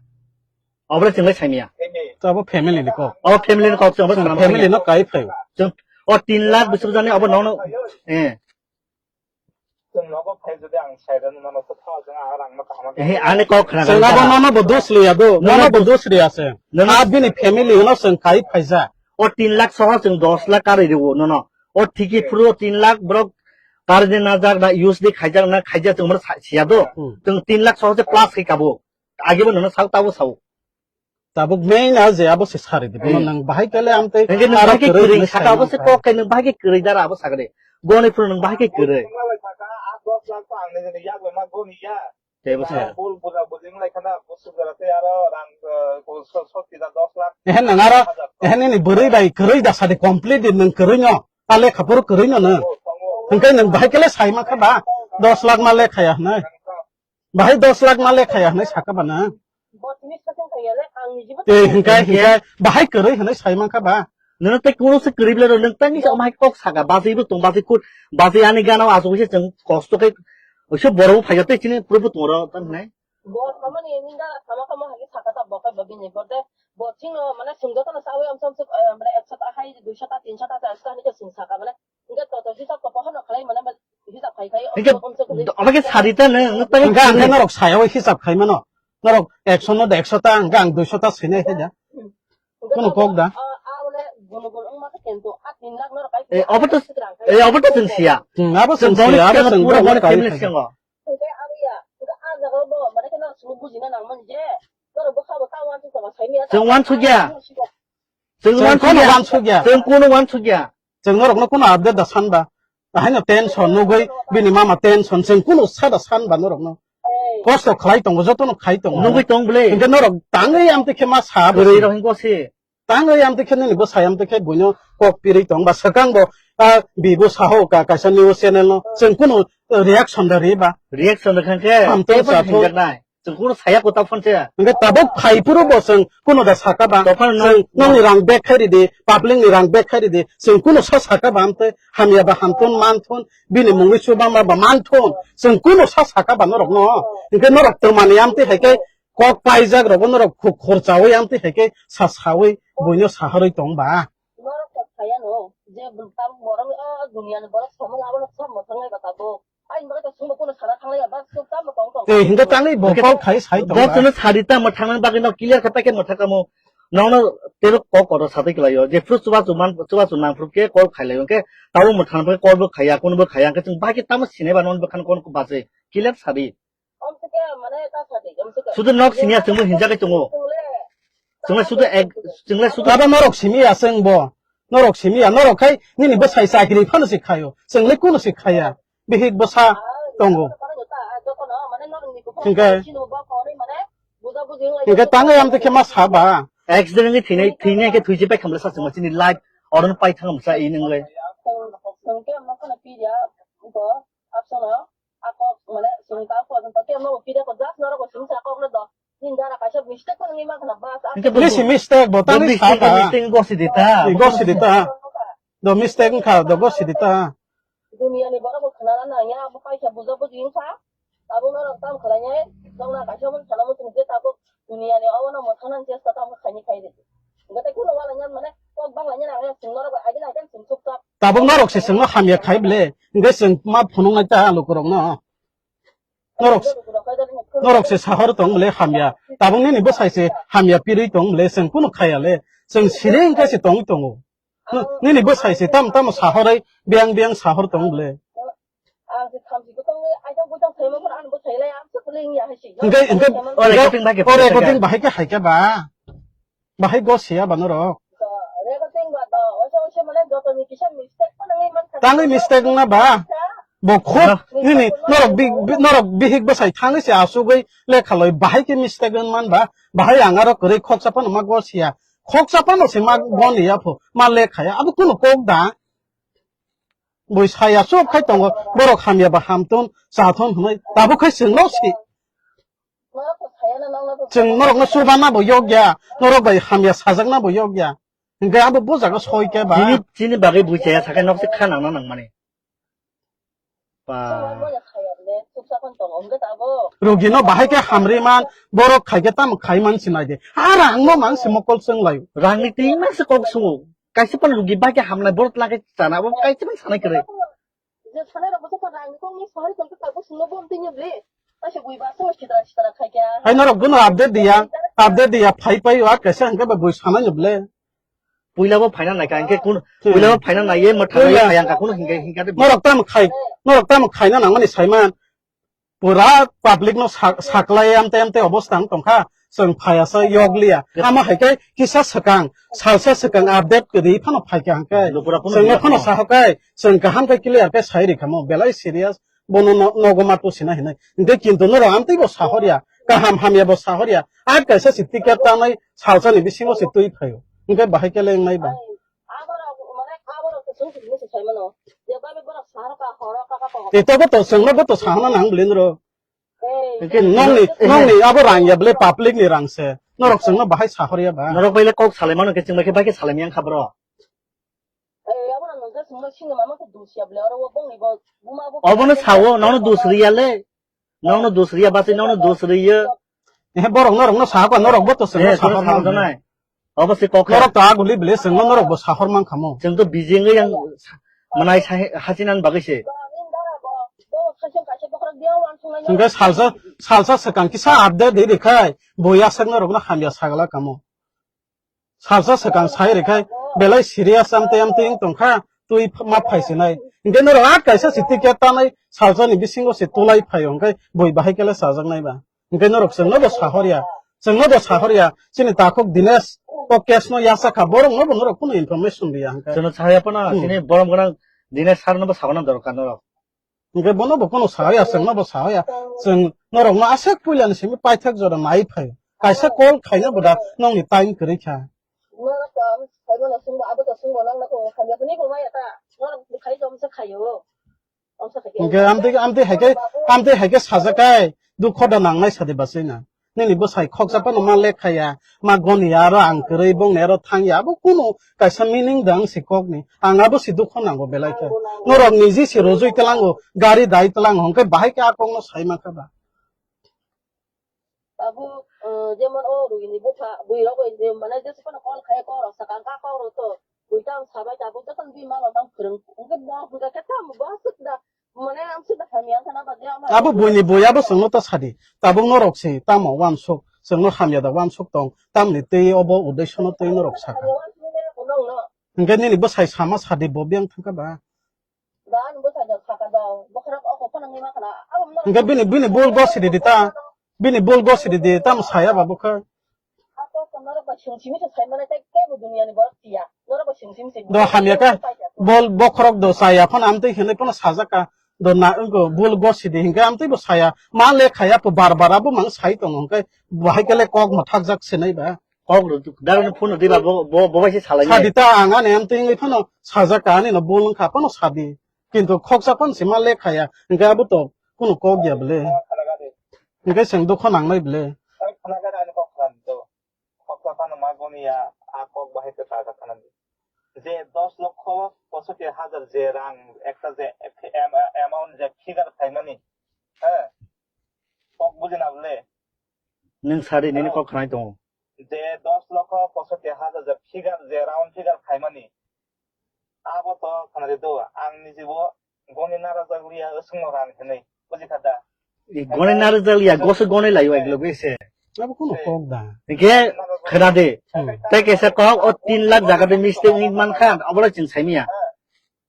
Obore chwng lai saimaya. Family. To abo family ni kok. O family ni kok chwng abo Chwng sana family saimaya. no kai phai. Chwng o tin lakh bwswk jani obo nono. Eh. Chwng nogo phai jodi ang sai rwno nono kwthao chwng a rang no kaham Ehe, ani kok khna Chwng abo gana. nono bo dos liya do, Nono nono bo bo- dos liya se. Nono- A bini family no chwng kai phaija. O tin lakh soho chwng dos lakh karwi rwo nono. O thiki Hmm. phuru o tin lakh borok karwi najak na use di khaijak na khaijak chwng mano sa-, siya do. Hmm. Chwng tin lakh soho se plus khai kabo. Age bo nono sao tabo sao. Tabuk main a je abo se sari di. Bono Hmm. nang bahai kale amtwi Hingke nang aro bahai ke kwrwi kwrwi hinwi saka sai abo se mankha. kok kai nang bahai ke kwrwi dara abo sakade. Goni phuru nang bahai ke kwrwi. Tei bo se. Bul buja bujing lai khana, bwswk jora tei aro rang, eh, ko so-, sot tida dos lakh. Ehe nang aro, ehe nini bwrwi bai kwrwi da sadi complete di nang kwrwi no. A lekha phuru kwrwi no nang. Hingke nang bahai kale sai mankha ba, dos lakh ma lekha ya hinwi. Bahai dos lakh ma lekha ya hinwi saka ba nang. Botni sakang kaya le, ang nijibo Tei sakang hingke, kaya. hingke, bahai kwrwi hinwi sai mankha ba. Nono tei kuno se kwrwi bwle rw, nwng tei nisa omhai kok saka, basi bo tong, basi kut, basi ani gana o asuk se chwng kosto khe, oiso borok bo phaijak tei chini puro bo tong ro, tamo hinai. Bo samani ninga sama kamo hai saka ta bo kai bo bini bo te, bo chingno mane sungdo kono sawi amsam suk, eh, mane ekso ta hai, duiso ta, tinso ta, ta, ta, hinwi chwng saka mane. Hingke toto hisab ko pohorno khlai mane ba hisab khai khai Hingke omo omo se khlai. Omo khe sari ta nang, nang ta Hingke ang khe khe norok saya o hisab khai mano. Norok ekso no da ekso ta, hingke ang duiso ta sinai hai da. Hingke Kono toto, kok da? ah, ah, ole gono gono wngma khe kento, ah, tin lakh norok kai Eh, obo to, sikrang khai. eh, obo to chwng siya. Hmm, abo Chwng chwng boni siya, abo chwng chwng boni boni boni kai singo. Hingke abo ya, hingke ah jaga bo mane khe norok sini bujina nang mani je. Norok bwkha bo ta wansuk tongo, saimanya Chwng ta wansuk ya. Chwng Chwng wansuk kono ya. wansuk ya. Chwng kono wansuk ya. Chwng norokno kono update da sanba. Ahaino tension nugwi bini mama tension chwng kono sada sanba norokno. Kosto khlai tongo, jotono khai tongo. Nugwi tong bwle. Hingke norok tangwi amtwi khe ma sa Kwrwi bwswi. rok hingke se. Tangwi amtwi khe nini bwsai amtwi khe buino kok pirwi tong ba swkang bo, ah, bibo saho ka kaisa news channel no chwng kono reaction da ri ba. Reaction da khan khe Hamtong tei bo chathok. hinjak nai. Chwng kuno saya kota phone se. Hingke tabuk phai phuru bo chwng kuno da saka ba. Tokhan no, chwng nokni rang bag khai ridi, public ni rang bag khai ridi. Chwng kuno sa saka ba amte hamya ba hamthun manthun bini mungwi chuba ma ba manthun. Chwng kuno sa saka ba norok no. Hingke norok twmani amte hai ke kok paijak rogo norok khuk khorchawi amte hai ke sa sawi buino saharwi tong ba. Norok kok phaiya no, je tabuk borok ni o duniya ni borok samung abono sab mwthang lai ba tabuk. Ai, norok to sumbo kuno sana thang lai ba, sub tamo tong tong. Te hinga tangwi bo kok khai sai tong ba. Bo chwngno sadi ta mwthang nang bagwi no clear kha paikhe mwthang kamo. Nono tebo kok kotor satwi kwlaio. Je phuru chubachu man, chubachu nang phuru khe call khai laio. Hwnkhe tabuk mwthang phuru call bo khaiya, kuno bo khaiya. Hwnkhe chwng bagwi tamo sinai ba nono bwkhano kono bachwi. Clear sadi. Sudu nok siniya chwngno hinjagwi tongo. Chwngle sudu ek, chwngle sudu. Aba norok simiya chwng bo. Norok simiya, norok khai nini bwsai chakri phano se khaio. Chwngle kuno se khaya. Bihik bwsa tongo. Hingke, hingke tangwi amtwi khe ma saba. Accident ni thwinai, thwinai khe thwiji pai khamle sa chwngma chini life oron pai thang sa i nwngle. Ako, mane, sung ta ko, ta ke mo pide ko, just noro ko sung sa ko do. Nin dara kaisa mistake ko ngi ma khna bas. Hingke bo misi mistake bo, bo tangwi mistake, saka. Mistake gosi dita. Gosi dita. Do mistake wngkha, do gosi dita. Duniya ni borok bo khna na ya, bo kaisa buja buji wngkha. Abo norok tam khlai nai, nokna kaisa mo sana mo tong je tabuk duniya ni obo no mo thana chesta tam khaini khai de. Gate kuno wala nyan mane, kok bang la nyan ang sung norok bai agin agin sung chup chap. Tabuk norok se chwngno hamya khai ble, hingke chwng ma phunuk nai ta lukurok no. Norok, norok se sahor tong ble hamya. Tabuk nini bwsai se hamya pirwi tong ble, chwng kunu khaya le. Chwng siri hingke se tong tongo. Nini bwsai se tam tam sahorwi biyang biyang sahor tong ble. Hingke, hingke, o recording bahai khe o recording bahai khe hai khe ba. Bahai go siya ba norok. Tangwi mistake wngna ba. Bo khuk nini norok bi-, bi-, norok bihik bwsai thangwi se asugwi lekha loi bahai khe mistake wng man ba. Bahai ang aro kwrwi khoksa phano ma go siya. Khoksa phano se ma go liya pho. Ma lekha ya. Abo kuno kok da. Bui saya sop khai tongo. Borok hamya ba hamthun, chathun hwnwi. Tabuk khai chwngno si. Chwng norokno chubana bo yokya, norok bai hamya sajakna bo yokya. Hingke abo bo jaga soi khe ba. Chini, chini bagwi bui chaya sakai nok se kha nangna nangmani. Ba. Rugino bahai khe hamri man, borok khai khe tamo khai man sinai de. Ha rangno mang se mokol chwng lai. Rangni twi mang se kok sungo. Kaisa pan rugi bai khe hamnai borok lage chana bo kaisa pan sanai kwrwi. Je sanai rok bwswk rang ni kok ni sanai tong kha bo sungno bom twi ni bwle. Kaisa bui ba sung sitra sitra khai kha. Hai norok bono update diya, update diya phai pai wa kaisa hingke ba bui sanai ni bwle. Puila bo phaina nai kha hingke kun, hmm, puila bo phaina nai ye mwthang ye phai ang kha kun hingke hingke de. Norok tamo khai, norok tamo khaina nangmani saiman. Pura public no sa-, saklai amte amte obostha wng tongkha, chwng phaiya sa yokliya. Amo hai khe kisa swkang, salsa swkang update kwrwi phano phaikha hwnkhe. Lupura phano chwngno phano sahokai, chwng kaham khe clear khe sai rikha mo, belai serious, bono no-, nogo ma tusina hinwi. Hwnkhe kintu norok amtwi bo sahorya, kaham hamya bo sahorya, a kaisa se ticket tanwi salsa ni bisingo se twi phaio. Hwnkhe bahai khe le wngnai ba. Aborok, mane, aborok to chwng tini se sai mano. Je babe borok sahar ka horo ka ka ko. Ito bo to chwngno bo to sahana nang bwlwi noro. Ei. Hwnkhe nongni, nongni abo rang ya bwlwi public ni rang se. Norok chwngno bahai sahor ya ba. Norok bai le kok salai mano khe chwng bai khe bai khe salai yang kha bro. Ei, aborok nungkhe chwngno sini mama khe dusia bwlwi oro bo bongni bo buma bo. Obono sawo, nono dus riya le. Nokno dos riya basi nokno dos riya. Eh, borok norokno sahakha, norok bo to chwngno eh, sahor sahor man. Obo se kok. Norok to aguli bile chwngno norok bo sahor man khamo. Chwng to bijing yang manai hachinan bagwi se. Hwnkhe salsa, salsa swkang kisa update de rikhai, bo yasakno rokno hamya sagala kamo. Salsa swkang sai rikha, belai serious amtwi amtwi wng tongkha, twi ma phaisinai. Hwnkhe norok a kaisa se ticket tanai salsa ni bisingo se tulai phaio, hwnkhe bui bahai khe le chajaknai ba. Hwnkhe norok chwngno bo sahorya, chwngno bo sahorya, chini takhuk Dinesh o case no yachakha, borok no bo norok kunu information riya hwnkhe. Chwngno sahorya phano, hmm, chini borom gwnang Dinesh sir no bo sagana dorkar norok. Hwnkhe bono bo kono sawi ya, chwngno bo sawi ya. Chwng norokno aswk puilani simi paithak jora nai phai. Kaisa call khaina bo da nongni time kwrwi kha. Hwnkhe amtwi, amtwi haikhe, amtwi haikhe sajakai, Dukho da nangnai sadi bachai na. Nini bwsai khoksa phano ma lekha ya, ma goni ya, aro ang kwrwi bongni aro thang ya. Abo kunu kaisa meaning da wng si kokni. Ang abo si dukho nango belai khe. Norok niji si rojoi tlango, gari dai tlango, hwnkhe bahai khe a kokno sai mankha ba. Tabuk, eh, jemon o rwgini bupha, bwirok bai je, mane, jesa phano call khai, kok rok sakang ka, kok rok to, bui tam sabai tabuk, jotono bini mama mang phwrwng, hwnkhe bo hwnkha khe tamo bo aswk da, mane, amswk da hamya wngkha na ba, je ama abo buini bui abo chwngno ta sadi, tabuk norok se tamo uansuk, chwngno hamya da uansuk tong, tamni twi obo uddeshono twi norok saka. Hwnkhe nini bwsai sama sadi bo biyang thangkha ba? Hwnkhe bini, bini bul gosidi di ta. Bini bul gosidi di, tamo saya ba bwkha. Do hamya kha. Bol bokhorok do saya phano amtwi hinwi phano sajak kha. Do na wngkho bul gosidi hinkhe amtwi bo saya. Ma le khaya pho bar bar abo mang sai tongo hinkhe bahai khe le kok mwthakjak se nai ba. Kok rw, darwkni phone rw diba, bo, bo, bo bai se salai nai. Sadi ta ang ani amtwi wngwi phano sajak ka ani no bul wngkha phano sadi. Kintu khoksa phano se ma le khaya. Hinkhe abo to kunu kok ya bwle. Hinkhe chwng dukho nangnai bwle. Khoksa phano ma goni ya, a kok bahai khe ta kha nang. Je dos lokho posotti hajar je rang ekta je am-, amount je figure khaimani, he, kok bujina bwle. Nwng sadi nini kok khnai tongo. Je dos lokho posotti hajar je figure, je round figure khaimani. Abo to khnari do, ang nijibo goni narajak liya, swngno rang hinwi. Bujikha da? I goni narajak liya, goso goni laio ek loge se. Abo kuno kok da. Hinkhe khna de. Hmm. Tei kaisa kok o tin lakh jaga de mistake wngwi mankha, obo le chwng saimanya.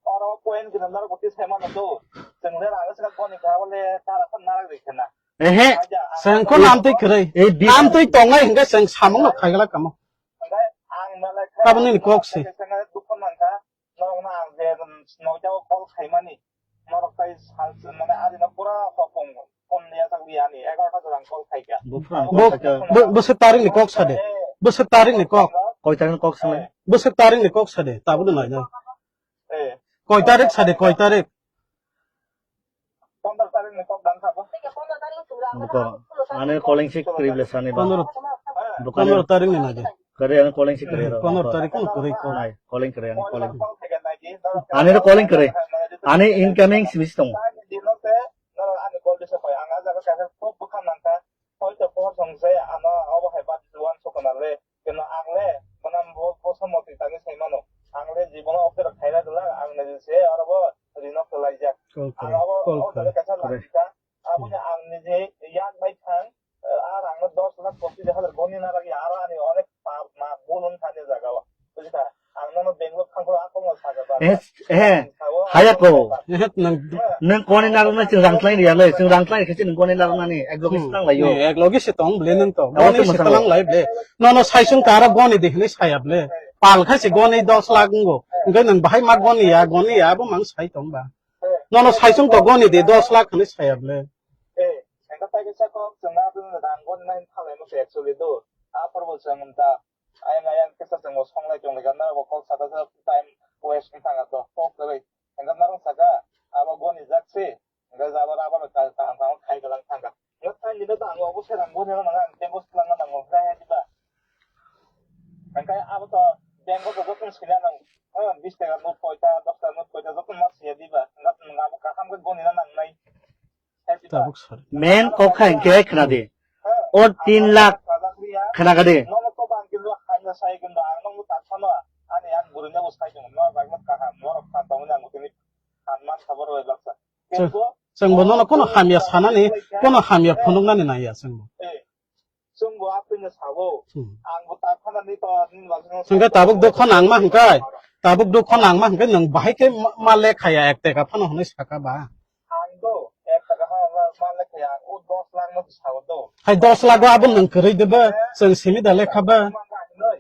Oro point gwnang narwk bwtwi sai mano do. Chwng le rang swkang boni kha bole tara phano narwk rikhe na. Ehe. Chwng kheno amtwi kwrwi. Ei bi- Amtwi tongnai hinkhe chwng samung no khaigala kamo. Hinkhe ang malai kha. Abo nini kok se. Chwng dukho mankha. Norok no ang je noita o call khaimani. Norok tai sal mane ari no pura hopong phone ya sak liya ni egarota jora ang call khaikha. Bo, bo, bo se tarik ni kok sade. Bo se tarik ni kok. Koi tarik ni kok sale? Bo se tarik ni kok sade. Tabuk no naina. Eh. Koi tarik sade, koi tarik? Pondro tarik ni kok dang sabo. Buko, ane calling si kwrwi bwle sani ba. Pondro, buko ane pondro tarik ni nai de. Kwrwi ane calling si kwrwi ro. Pondro tarik no kwrwi ko. Nai, calling kwrwi, ane calling. Ane ro calling kwrwi. Ane incoming simi si tongo. Ani call disa koi, ang a jaga kaisa top bwkha mankha. Hoito pohor song se ano obo hai bati uansuk khna le, keno ang le, mwnam bo, bo somoti tangwi sai mano. Ang le jibono office rok khaina gwlak, ang niji se oro bo rino kwlaijak. Call kwrwi, ang abo, call abo kwrwi, jaga kaisa kwrwi. Lachika, aboni ang niji yak bai thang, eh, a rang no dos lakh pochis hajar goni na lagi, aro ani onek pa, ma, bul wng thani jaga o. Bujikha? Ang nono Bangalore thangphuru a kokno sakha ba. Eh, eh, haya ko. Eh, nang, nang koni narwkna chwng rang tlaini ya le, chwng rang tlaini khe chwng koni narwknani, ek loge se tang lai yo. Eh, ek loge se tong bwle nang to. Abo goni to se mwsang tang lai bwle. Nono saisung tara goni de hinwi saya bwle. Pal khai se goni dos lakh wngo. Hwnkhe nang bahai ma goni ya, goni ya, abo mang sai tong ba. Nono saisung to goni de dos lakh hinwi saya bwle. Eh, engka tai kisa kok chwng na bwlwng rang goni nai thalai mo se actually do. A porbo chwng ta. Ayang ayang kisa chwngbo songlai tonglaikha, norokbo kok saka sa time waste wng thangkha to, kok kwrwi. Hwnkhe norok saka, abo goni jak se, hwnkhe jabo rubber kaham kaham khai kwlang thangkha. Hwnkhe thanini no ang obo serang goni rw nang, ang tei bwswk langma nango, hwnkhe hai diba? Hwnkhe abo to bank o to jotono sina nang, o, bis taka note koita, dos taka note koita jotono ma siya diba? Hwnkhe nwng abo kaham khe goni na nangnai. Tabuk sar. Men kok kha hinkhe khna di. O tin lakh khna kha di. Chwng, chwng bo nono kono hamya sanani, kono hamya phunuknani naiya chwng bo. Hmm. Hwnkhe tabuk dukho nangma hwnkhe, tabuk dukho nangma hwnkhe nwng bahai khe ma, ma lekhaya ek teka phano hwnwi saka ba. Ang do, ek taka ha, ma, ma le kaya, o dos lakh no sa o do. Hai dos lakh o abo nwng kwrwi de ba, chwng simi da lekha ba. Ma, ma, hinoi.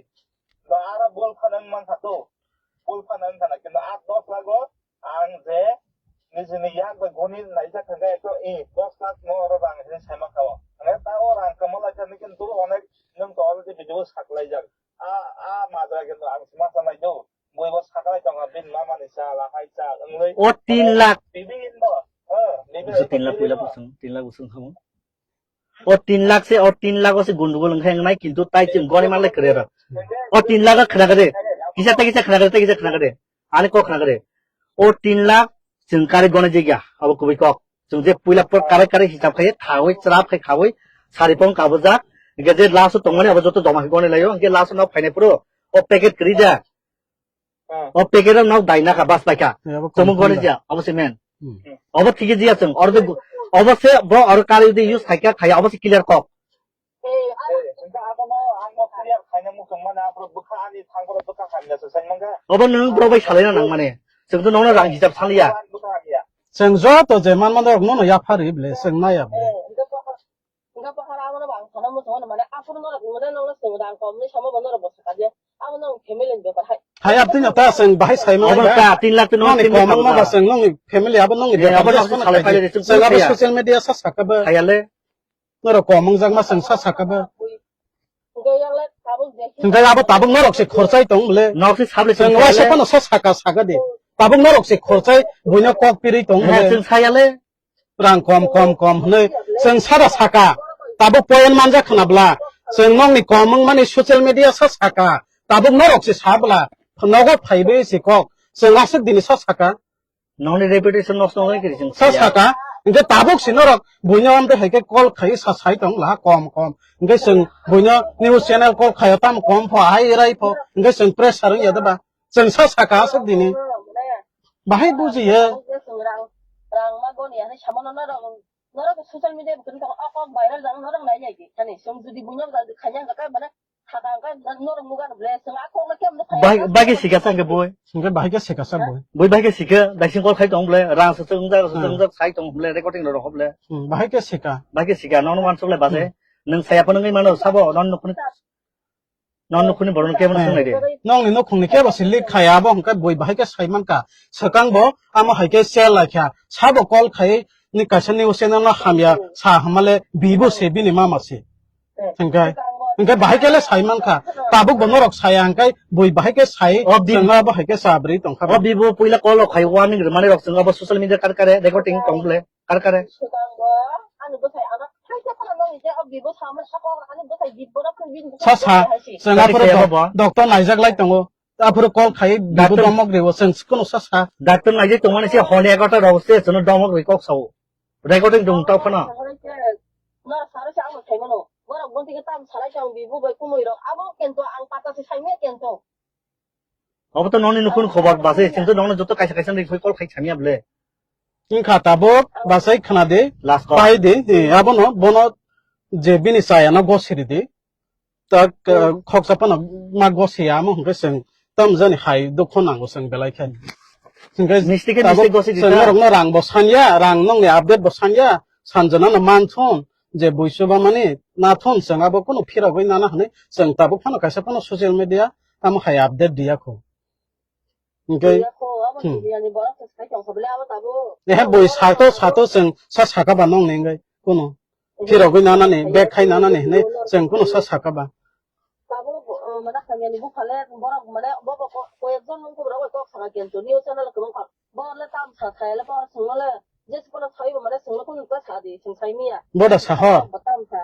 Do, aro bol phano wng man kha do. Bol phano wng kha na, kintu a dos lakh o, ang je, nijini yak bai goni naijak kha, ekto, e, dos lakh no oro rang hinwi sai ma kha o. Ane ta o rang kwma lai kha, kintu onek, nwng to already video saklaijak. A, a, majra kintu ang sima sanai do. Bui bo sakalai tongo, bini mama ni cha, lahai cha, wngwi. O tin lakh. Bibi in bo. Ha, bibi in bo, tin lakh puila busung, tin lakh busung khamu. O tin lakh se, o tin lakh o se gundugul wngkha wngnai, kintu tai chwng goni manlai kwrwi rok. O tin lakh o khna kwrwi. Kisa tai kisa khna kwrwi, tai kisa khna kwrwi. Ani kok khna kwrwi. O tin lakh chwng kari goni jigya, abo kubui kok. Chwng je puila por kare kare hisab khai, thawi, chwrap khai khawi, sari pong kabujak. Hingke je last o tongmani abo joto joma khai goni laio, hingke last o nok phainai phuru o packet kwrwi ja. O packet o nok dai nakha, bas paikha. Ya, abo chwng company goni da. Ja, abo se men. Hmm. Obo thik jiya chwng, oro de, obo se bo oro kari de use khaikha, khaya, obo se clear kok. Obo nwng bro bai salaina nang mane. Chwng to nongno rang hisab saliya. Chwng joto je manmano rok nono yaphari ble, chwng naiya ble. Hai abtino ta chwng bahai saimano. Obo ta tin lakh to nong nongni family komang ma ba chwng nongni family abo nongni. Eh, abo bepar nok jesmano salai khaikhe. Chwng abo social media sa sakha ba. Khayale. Norok kom wngjakma chwng sa saka ba. Hingke abo tabuk norok se khorchai tong le. Nok se sable chwng waisa phano sa saka saka di. Tabuk norok se khorchai buino kok pirwi tong le. Chwng saya le. Rang kom, kom, kom hwnwi chwng sada saka. Tabuk point manjak khna bla. Chwng nokni kom wngmani social media sa saka. Tabuk norok se sa bla. Nogo phaibe se kok. Chwng aswk dini sa saka. Nongni reputation nosto wngwi kiri chwng sa saya. Saka, hingke tabuk si norok buino amte hai khe call khai sa sai tong la kom kom. Hingke chwng buino news channel call khaio tamo kom pho, hai rai pho, hingke chwng pressure wngya de ba. Chwng sa saka aswk dini. Bahai bujiya. Norok social media bwtwini tong o kok viral jang norok nai nai di. Hani chwng jodi buino khaina hwnkhe mane Bai-, bai khe sika sa hwnkhe boi. Hwnkhe bai khe sika sa boi. Boi bai khe sika, daising call khai tong bole, rang sa chwng jak, sa chwng jak sai tong bole, recording rok bole. Hmm, bai khe sika. Bai khe sika, nono wansuk lai baje. Hmm. Nwng saya phano wngwi mano, sabo, non nukhuni, non nukhuni borok no kebo no swngnai de. Nongni nukhungni kebo se leak khaya, abo hwnkhe boi bai khe sai mankha. Swkang bo, amo hai khe share lai kha. Sabo call khai, ni kaisa news channel no hamya, sa hamale, bibo se bini mama se. Hingke, hingke bahai kele sai mankha. Tabuk bo norok saya hingke bui bahai ke sai, o bi- chwngno bahai ke sabri tongkha. O bibo puila call rok khai warning rwmani rok chwng abo social media kar kare recording tong bole, kar kare. Sa sa, chwng aphuru do-, doctor naijak lai tongo. Aphuru call khai bibo domok riwo, chwng kuno sa sa. Doctor naijak tongmani se hone egarota rok se chwngno domok rwi kok sao. Recording dong tao phano. Nor saro se ang sai mano. Borok bon tike tam salai tong bi bu bai kumui rok. Abo kento ang pata se sai me kento. Abo to noni nukun khobor base, chwng to nongno joto kaisa kaisa ni call khai samya ble. Wngkha tabuk basai khna de. Last call. Pai de, eh, abono, bono je bini chaya no gosiri de. Tak, eh, khoksa phano ma gosiya amo hwnkhe chwng tamjani hai dukho nango chwng belai khe. Hwnkhe misti khe tabuk misti gosi chwng dita. Norokno rang bo sanya, rang nongni update bo sanya, sanjana no manthun je buisoba mani nathun chwng abo kunu phirogwi nana hwnwi chwng tabuk phano kaisa phano social media tamo hai update diya kho. Hwnkhe, hmm. Ehe bui sato, sato chwng sa saka ba nongni hwnkhe kunu. Phirogwi nanani, bag khai nanani hinwi chwng kunu sa saka ba. Tabuk, uh, mane hamyani buphale borok mane bo bo ko-, koyekjon mung kubra bai kok saka kento news channel kwbang kha. Bo le tam sa thai le bo sung le je sukuna sai bo mane sung le kunu ka sa di sung sai miya. Boda sahor. Bo tam sa.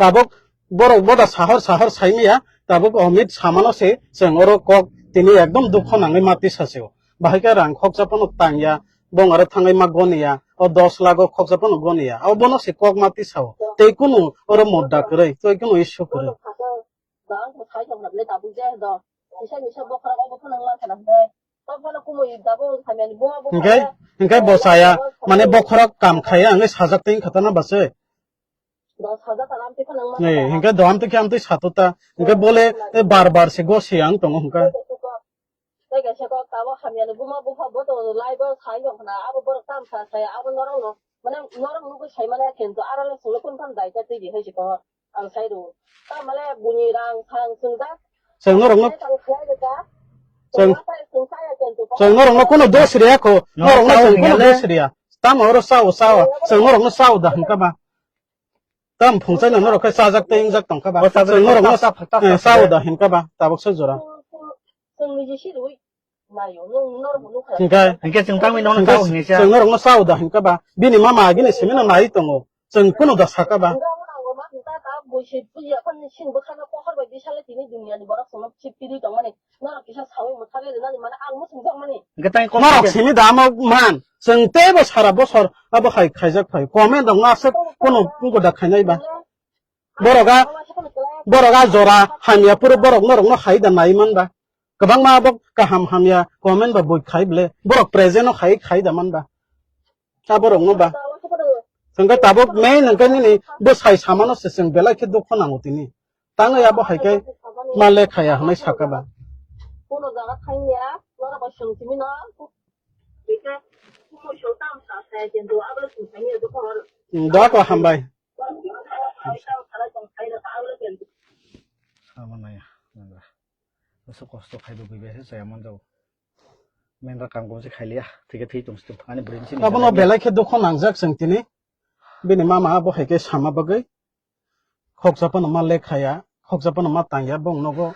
Tabuk borok boda sahor sahor sai miya. Tabuk Amit samano se chwng oro kok tini ekdom dukho nangwi mati sa se o. Bahai khe rang khoksa phano tangya, bong aro thangwi ma goniya, o dos lakh o khoksa phano goniya, o bono se kok ma tisao. Tei kunu oro mudda kwrwi, tei kunu issue kwrwi. Hingke, hingke bo chaya, mane bokhorok kam khaiya, hingke sajak tei khatana base. Ni, hingke do amtwi khe amtwi sato ta, hingke bole, e, bar bar se gosi ang tongo hingke. Tei kaisa kok tabuk hamyani buma bupha bo tongo, live o sai tong khna, abo borok tam sa sai, abo norok no, mane norok nugwi sai manya khe, to aro le chwngno kunu phano daita twi di hai se ko, ang sai rw. Tamo le buni rang thang chwng da. Chwng norok no, chwng, chwng norok no kunu dos riya ko, norok no chwng kunu dos riya. Tamo oro sao, sao, chwng norok no sao da hingka ba. Tam phungchai no norok khe chajak tei wngjak tongkha ba. O chajak chwng norok no tei sa, sa, sa, eh, sa, sao da hinka ba, tabuk se jora. Chwng, chwng, chwng niji sirwi naio, nung, norok bo nukha. Hinka. Hinke chwng tangwi nono hinke sao hinwi sa. Chwng norok no sao da hinka ba. Bini mama agini simi no nai tongo. Chwng kunu da saka ba. Nang bo ma ta ta boi se puji apan sin bwkhano pohor bai bisale tini duniani borok chwngno chip piri tongmani. Norok kisa sawi mwthagwi rwnani mane ang muchung jakmani. Hwnkhe tang kok Norok khe sini da amo man. Chwng teibo sara bosor abo hai khaijak phai. Comment rok no aswk kono goda khainai ba. Borok a, borok a jora hamya phuru borok norok no hai da nai man ba. Kwbangma abo kaham hamya comment ba bui khai ble. Borok present no hai khai da man ba. Ta borok no ba. Chwng khe tabuk main hwnkhe nini bwsai samano se chwng belai khe dukho nango tini. Tangwi abo hai khe ma lekhaya hwnwi saka ba. Kono jaga thangya, norok bai swng simi no. Bika, kumo song tam sa sa ya, kintu abo swng simi ya, dukho hor. Hmm, doa ko hambai. Tam sa sa ya, kintu abo swng simi ya. Sama naya, nandra. Bwswk kosto khai bo bui bai se chaya man jago. Main ra kam kom se khai liya, thike thwi tong sto. Ani bwrwi ni sini Abono belai khe dukho nangjak chwng tini. Bini mama abo hai khe sama bagwi. Khoksa phano ma lekhaya, khoksa phano ma tangya, bong nogo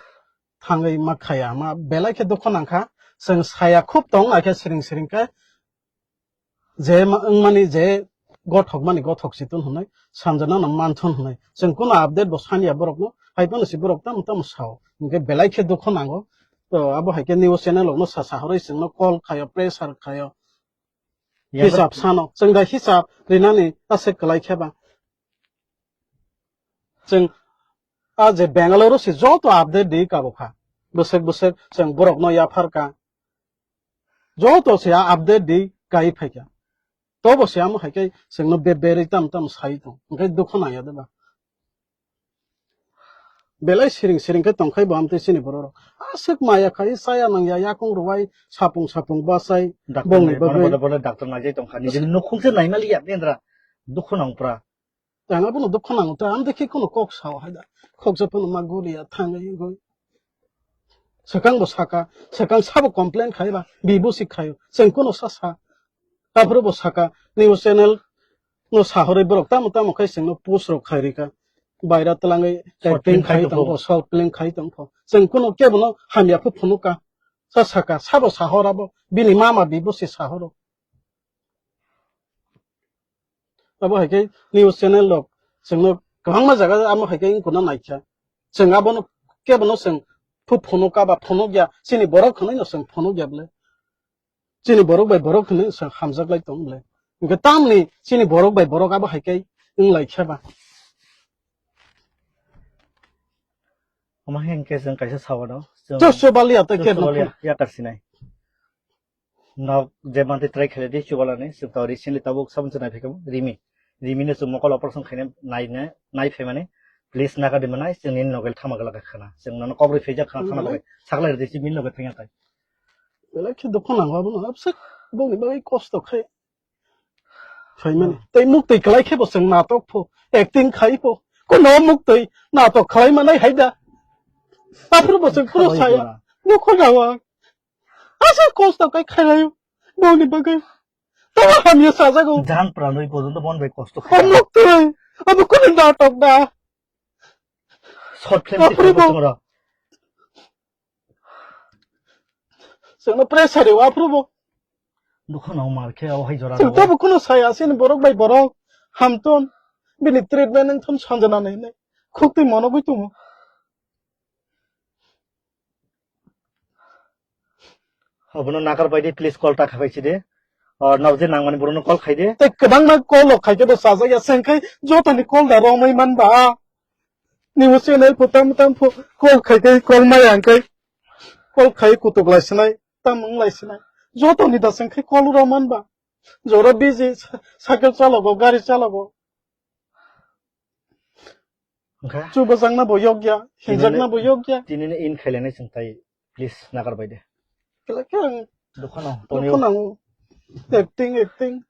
thangwi ma khaya. Ma belai khe dukho nangkha. Chwng saya khub tong nai khe siring siring khe. Je ma-, wngmani je gothok mani gothok si tun hwnwi, sanjana no man thun hwnwi. Chwng kuno update bo saniya borok no, hai phano si borok tamo tamo sao. Hwnkhe belai khe dukho nango. To abo hai khe news channel rok no sa sa horwi chwng no call khayo, pressure khayo. Hisab sano, chwng da hisab rinani aswk kwlai khe ba. Chwng a je Bangalore si joto update di kabo kha. Bwswk bwswk chwng borok no yaphar ka. Joto se a update di kai phaikha. Tobo se amo hai khe chwngno be berwi tam tam sai tong. Hwnkhe dukho nangya de ba. Belai siring siring khe tongkhai bo amtwi chini borok rok. Aswk maya khai chaya nangya yakung rwai sapung sapung bachai Doctor bongni nai, bono bagwi. Bono, bono doctor naijai tongkha. Nijini nukhung se naimaliya bendra. Dukho nangpra. Ang abono dukho nango ta, ang dekhe kono kok sao hai da. Khoksa phano ma guriya thangwi wngwi. Swkang bo saka, swkang sabo complain khai ba, bibo si khayo. Chwng kono sa sa. Aphuru bo saka, news channel no sahorwi borok tamo tamo khai chwngno post rok khai rika. Baira twlangwi Short film acting khai khai tong tongbo, pho. Short film khai tong pho. Chwng kono kebono hamya phu phunukha. Sa saka, sabo sahor abo, bini mama bibo si sahoro. Abo hai khe news channel rok chwngno kwbangma jaga amo hai khe wng kuna naikha. Chwng abono kebono chwng phu phunukha ba phunukya, chini borok hwnwi no chwng phunukya bwle. Chini borok bai borok hwnwi chwng hamjak lai tong bwle. Hwnkhe tamni chini borok bai borok abo hai khe wng lai khe ba. Omo hwnkhe chwng kaisa sawano. Chwng Chwng chwng baliya tei chwng khe chwng baliya, nokha. Yakar sinai. Nok je mantwi try khaile di chubalani, chwng to recently tabuk sabun se nai phaikha Rimi. Rimi no chwng mokol operation khaina nai ne, nai phaimani, please naga di manai, chwng nini nogo thama glak khana. Chwng nono kobrwi phaijak khana thana Hmm. bagwi. Sakla ridi si min nogo thangya tai. Belai khe dukho nango abono, abswk bongni bagwi kosto khai. Phaimani. Hmm. Tei muktwi kwlai khe bo chwng natok pho, acting khai pho. Kono muktwi natok khlai manai hai da. Aphuru bo chwng phuru Khalai saya. Khlai. Dukho nango. Asa kosto kai khailai boni bagwi. Tamo hamya sajago. Jan pranwi porjonto bon bai kosto khai. Hamya twi. Abo kono natok da. Short film Aphuru bo. Chwngno pressure wa aphuru bo. Dukho no mar khe o hai jora. Chwng tabo kono saya sin borok bai borok. Hamton. Bini treatment wngthon sanjana nai nai. Khuk twi mono gwi tumo. Obono nakar bai di, please call ta khabai si de. O, nao je nangmani borokno call khai de. Tei kwbangma call rok khai khe bo chajak ya, chwng khai jotoni call da romwi man ba. Nini channel pho tam tam pho call khai khe call maya hwn khe. Call khai kutuk lai sinai, tam wng lai sinai. Jotoni da chwng khai call ro man ba. Jora busy, sa-, cycle chalogo, gari chalogo. Wngkha? Chubajakna bo yokya, hinjakna bo yokya. Tinini in khailani chwng tai, please, nagar bai de. Kela khe ang Dukha no, Tonio. Dukha nango. Acting, acting.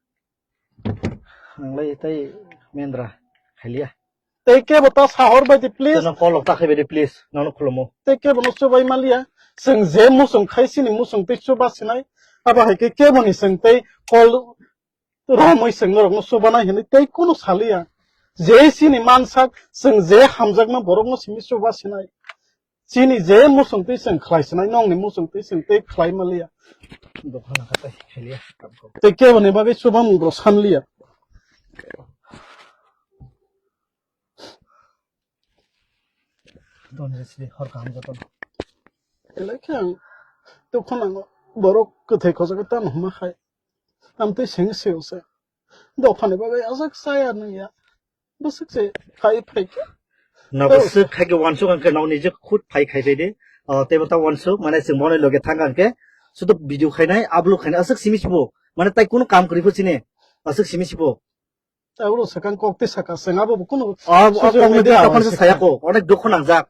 Ang lai tai mendra khailiya. Tei kebo ta sahor bai di, please. Teno call ta khai bai di, please. Nono khulumo. Tei kebo no chubai maliya. Chwng je muchung khai sini muchung tei chuba sinai. Abo hai khe kebo ni chwng tei call romwi chwng norokno chubanai hwnwi tei kunu saliya. Je chini mansak, chwng je hamjakma borokno simi chuba sinai. Chini je muchung twi chwng khlai sinai, nokni muchung twi chwng tei khlai maliya. Dukha nangkha tei khailiya. Tei keboni bagwi chubamung rok sanliya. Donjisri hor kaham jotono. Belai khe ang dukhu nango. Borok kwthai khojagwi tamo hwnma khai. Amtwi seng seo se. Dophani bagwi aswk chaya nung ya. Bwswk se khai phai khe. Nogo swk khai khe wansuk ang khe nokni je khut phai khai phai de. O, teibo ta wansuk, mane chwng bono loge thang ang khe. Sudo video khainai, upload khainai, aswk simi sibo. Mane tai kunu kam kwrwi pho chini. Aswk simi sibo. Tabuk swkang kok tei saka chwng abo bo kunu O, o, sujuk kokno nai tei dia tokon se wansuk saya kha. Ko. Onek dukhu nangjak.